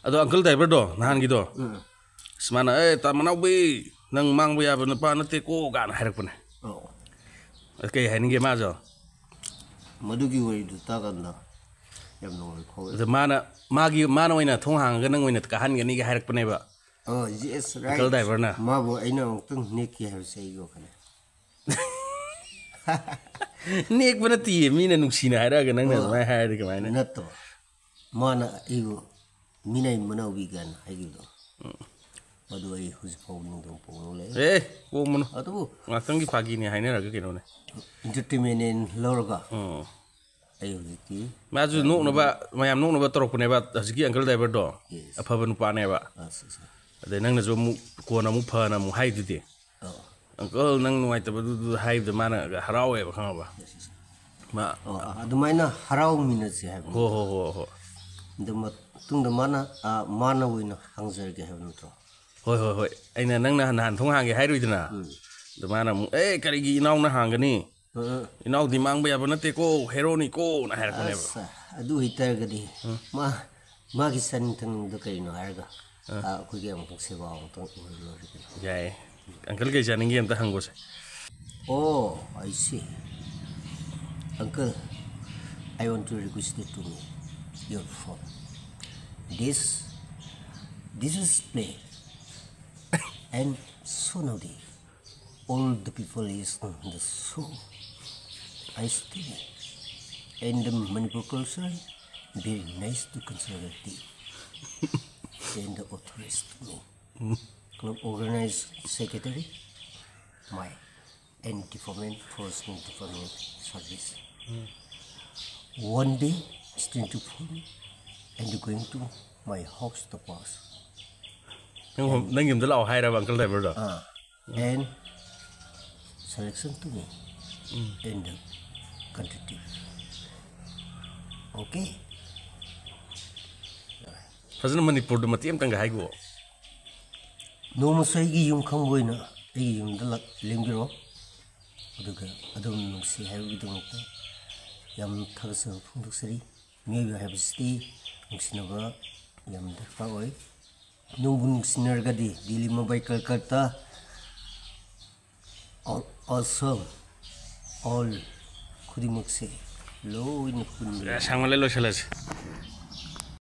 ꯑꯗꯣ ꯑꯪꯀꯜ ꯗ꯭ꯔꯥꯏꯚꯔꯗꯣ ꯅꯍꯥꯟꯒꯤꯗꯣ꯫ ꯎꯝ꯫ ꯑꯁ ꯃꯥꯅ ꯑꯦ ꯇꯥ ꯃꯅꯥꯎꯕꯤ ꯅꯪ ꯃꯥꯡꯕ ꯌꯥꯕ ꯅꯨꯄꯥ ꯅꯠꯇꯦꯀꯣ ꯀꯥꯏꯅ ꯍꯥꯏꯔꯛꯄꯅꯦ꯫ ꯑꯧ꯫ ꯑꯗ ꯀꯩ ꯍꯥꯏꯅꯤꯡꯒꯦ ꯃꯥꯁꯨ? ꯃꯗꯨꯒꯤ ꯋꯥꯔꯤꯗꯨ ꯇꯥꯀꯥꯟꯗ ꯌꯥꯝ ꯅꯨꯡꯉꯥꯏ ꯐꯥꯎꯋꯦ꯫ ꯑꯗ ꯃꯥꯅ ꯃꯥꯒꯤ ꯃꯥꯅ ꯑꯣꯏꯅ ꯊꯣꯡ ꯍꯥꯡꯉꯒ ꯅꯪ ꯑꯣꯏꯅ ꯀꯥꯍꯟꯒꯅꯤꯒ ꯍꯥꯏꯔꯛꯄꯅꯦꯕ꯫ ꯑꯣ, yes, right. ꯑꯪꯀꯜ ꯗ꯭ꯔꯥꯏꯚꯔꯅ꯫ ꯃꯥꯕꯨ ꯑꯩꯅ ꯑꯃꯨꯛꯇꯪ ꯅꯦꯛꯀꯦ ꯍꯥꯏꯕꯁꯦ ꯑꯩꯒꯤ ꯋꯥꯈꯜꯅꯦ꯫ ꯅꯦꯛꯄ ꯅꯠꯇꯤꯌꯦ ꯃꯤꯅ ꯅꯨꯡꯁꯤꯅ ꯍꯥꯏꯔꯛꯑꯒ ꯅꯪꯅ ꯑꯗꯨꯃꯥꯏꯅ ꯍꯥꯏꯔꯗꯤ ꯀꯃꯥꯏꯅ? ꯅꯠꯇꯕ꯫ ꯃꯥꯅ ꯑꯩꯕꯨ ꯃꯤꯅꯥꯏ ꯃꯅꯥꯎꯕꯤ ꯀꯥꯏꯅ ꯍꯥꯏꯈꯤꯕꯗꯣ꯫ ꯃꯗꯨ ꯑꯩ ꯍꯧꯖꯤꯛ ꯐꯥꯎꯕ ꯅꯤꯡꯗꯨꯝ ꯄꯣꯛꯅꯤꯡ ꯂꯩ꯫ ꯑꯦ ꯀꯣꯛꯃꯅꯨ꯫ ꯑꯗꯨꯕꯨ ꯉꯥꯛꯇꯪꯒꯤ ꯐꯥꯒꯤꯅꯤ ꯍꯥꯏꯅꯔꯒ ꯀꯩꯅꯣꯅꯦ꯫ entertainment ꯂꯧꯔꯒ ꯎꯝ꯫ ꯑꯩ ꯍꯧꯖꯤꯛꯇꯤ ꯃꯥꯁꯨ ꯅꯣꯛꯅꯕ ꯃꯌꯥꯝ ꯅꯣꯛꯅꯕ ꯇꯧꯔꯛꯄꯅꯦꯕ ꯍꯧꯖꯤꯛꯀꯤ ꯑꯪꯀꯜ ꯗ꯭ꯔꯥꯏꯚꯔꯗꯣ꯫ Yes. ꯑꯐꯕ ꯅꯨꯄꯥꯅꯦꯕ꯫ ꯑꯁ, ꯑꯁ, ꯑꯗꯩ ꯅꯪꯅꯁꯨ ꯑꯃꯨꯛ ꯀꯣꯟꯅ ꯑꯃꯨꯛ ꯐꯅ ꯑꯃꯨꯛ ꯍꯥꯏꯗꯨꯗꯤ꯫ ꯑꯣ, ꯑꯪꯀꯜ ꯅꯪ ꯅꯨꯡꯉꯥꯏꯇꯕꯗꯨꯗ ꯍꯥꯏꯕꯗ ꯃꯥꯅ ꯍꯔꯥꯎꯋꯦꯕ ꯈꯪꯉꯕ꯫ yes, yes. ꯃꯥ ꯑꯣ, ꯑꯗꯨꯃꯥꯏꯅ ꯍꯔꯥꯎꯃꯤꯟꯅꯁꯦ ꯍꯥꯏꯕꯅꯤ꯫ ꯍꯣ ꯍꯣ ꯍꯣ ꯍꯣ꯫ ꯑꯗꯨ ꯃꯇꯨꯡꯗ ꯃꯥꯅ, ꯑ, ꯃꯥꯅ ꯑꯣꯏꯅ ꯍꯪꯖꯔꯒꯦ ꯍꯥꯏꯕ ꯅꯠꯇ꯭ꯔꯣ? ꯍꯣꯏ, ꯍꯣꯏ, ꯍꯣꯏ꯫ ꯑꯩꯅ, "ꯅꯪꯅ ꯅꯍꯥꯟ ꯊꯣꯡ ꯍꯥꯡꯒꯦ ꯍꯥꯏꯔꯨꯏꯗꯅ?" ꯑꯗꯨ ꯃꯥꯅ ꯑꯃꯨꯛ, "ꯑꯦ, ꯀꯔꯤꯒꯤ ꯏꯅꯥꯎꯅ ꯍꯥꯡꯒꯅꯤ? ꯏꯅꯥꯎꯗꯤ ꯃꯥꯡꯕ ꯌꯥꯕ ꯅꯠꯇꯦꯀꯣ, ꯍꯦꯔꯣꯅꯤꯀꯣꯅ" ꯍꯥꯏꯔꯛꯄꯅꯦꯕ꯫ ꯑꯁ, ꯑꯗꯨ ꯑꯣꯏꯇꯥꯔꯒꯗꯤ ꯃꯥ, ꯃꯥꯒꯤ ꯆꯥꯅꯤꯡ ꯊꯛꯅꯤꯡꯕꯗꯣ ꯀꯔꯤꯅꯣ ꯍꯥꯏꯔꯒ, ꯑꯥ, ꯑꯩꯈꯣꯏꯒꯤ ꯑꯃꯨꯛꯇꯪ ꯁꯦꯕꯥ ꯑꯃꯨꯛꯇꯪ ꯑꯣꯏꯔ ꯂꯣꯏꯔꯦ ꯀꯩꯅꯣ꯫ ꯌꯥꯏꯌꯦ꯫ ꯑꯪꯀꯜ ꯀꯩ ꯆꯥꯅꯤꯡꯒꯦ ꯑꯝꯇ ꯍꯪꯒꯣꯁꯦ꯫ Oh, I see. Uncle, I want to request it to me, your phone. This, this is play. And so naughty. All the people is on the show. I study. And the Manipur culture, very nice to conservative. And the authorist to me. Club organized secretary, my and department, forest department service. One day, student to phone and going to my house to pass. ꯅꯪ ꯍꯣꯝ-, ꯅꯪ ꯌꯨꯝꯗ ꯂꯥꯛꯑꯣ ꯍꯥꯏꯔꯕ ꯑꯪꯀꯜ ꯗ꯭ꯔꯥꯏꯚꯔꯗꯣ? ꯑꯥ, and selection to me in the country. Okay. ꯐꯖꯅ ꯃꯅꯤꯄꯨꯔꯗ ꯃꯇꯦꯛ ꯑꯃꯇꯪꯒ ꯍꯥꯏꯈꯣ꯫ ꯅꯣꯡꯃꯁꯨ ꯑꯩꯒꯤ ꯌꯨꯝ ꯈꯪꯕ ꯑꯣꯏꯅ ꯑꯩꯒꯤ ꯌꯨꯝꯗ ꯂꯥꯛ-, ꯂꯦꯡꯕꯤꯔꯣ꯫ ꯑꯗꯨꯒ ꯑꯗꯣꯝ ꯅꯨꯡꯁꯤ ꯍꯥꯏꯕꯒꯤꯗꯃꯛꯇ ꯌꯥꯝ ꯊꯥꯒꯠꯆꯕ ꯐꯣꯡꯗꯣꯛꯆꯔꯤ꯫ ꯃꯤꯑꯣꯏꯕ ꯍꯥꯏꯕꯁꯤꯗꯤ ꯅꯨꯡꯁꯤꯅꯕ ꯌꯥꯝ ꯗꯔꯀꯥꯔ ꯑꯣꯏ꯫ ꯅꯣꯡꯕꯨ ꯅꯨꯡꯁꯤꯅꯔꯒꯗꯤ ꯗꯤꯜꯂꯤ, ꯃꯨꯝꯕꯥꯏ, ꯀꯜꯀꯠꯇꯥ, ꯑ-, ꯑꯁꯥꯝ, all ꯈꯨꯗꯤꯡꯃꯛꯁꯦ ꯂꯣꯏꯅ ꯄꯨꯟꯕ ꯌꯥꯏ꯫ ꯁꯥꯡꯃꯜꯂꯦ, ꯂꯣꯏꯁꯤꯜꯂꯁꯤ꯫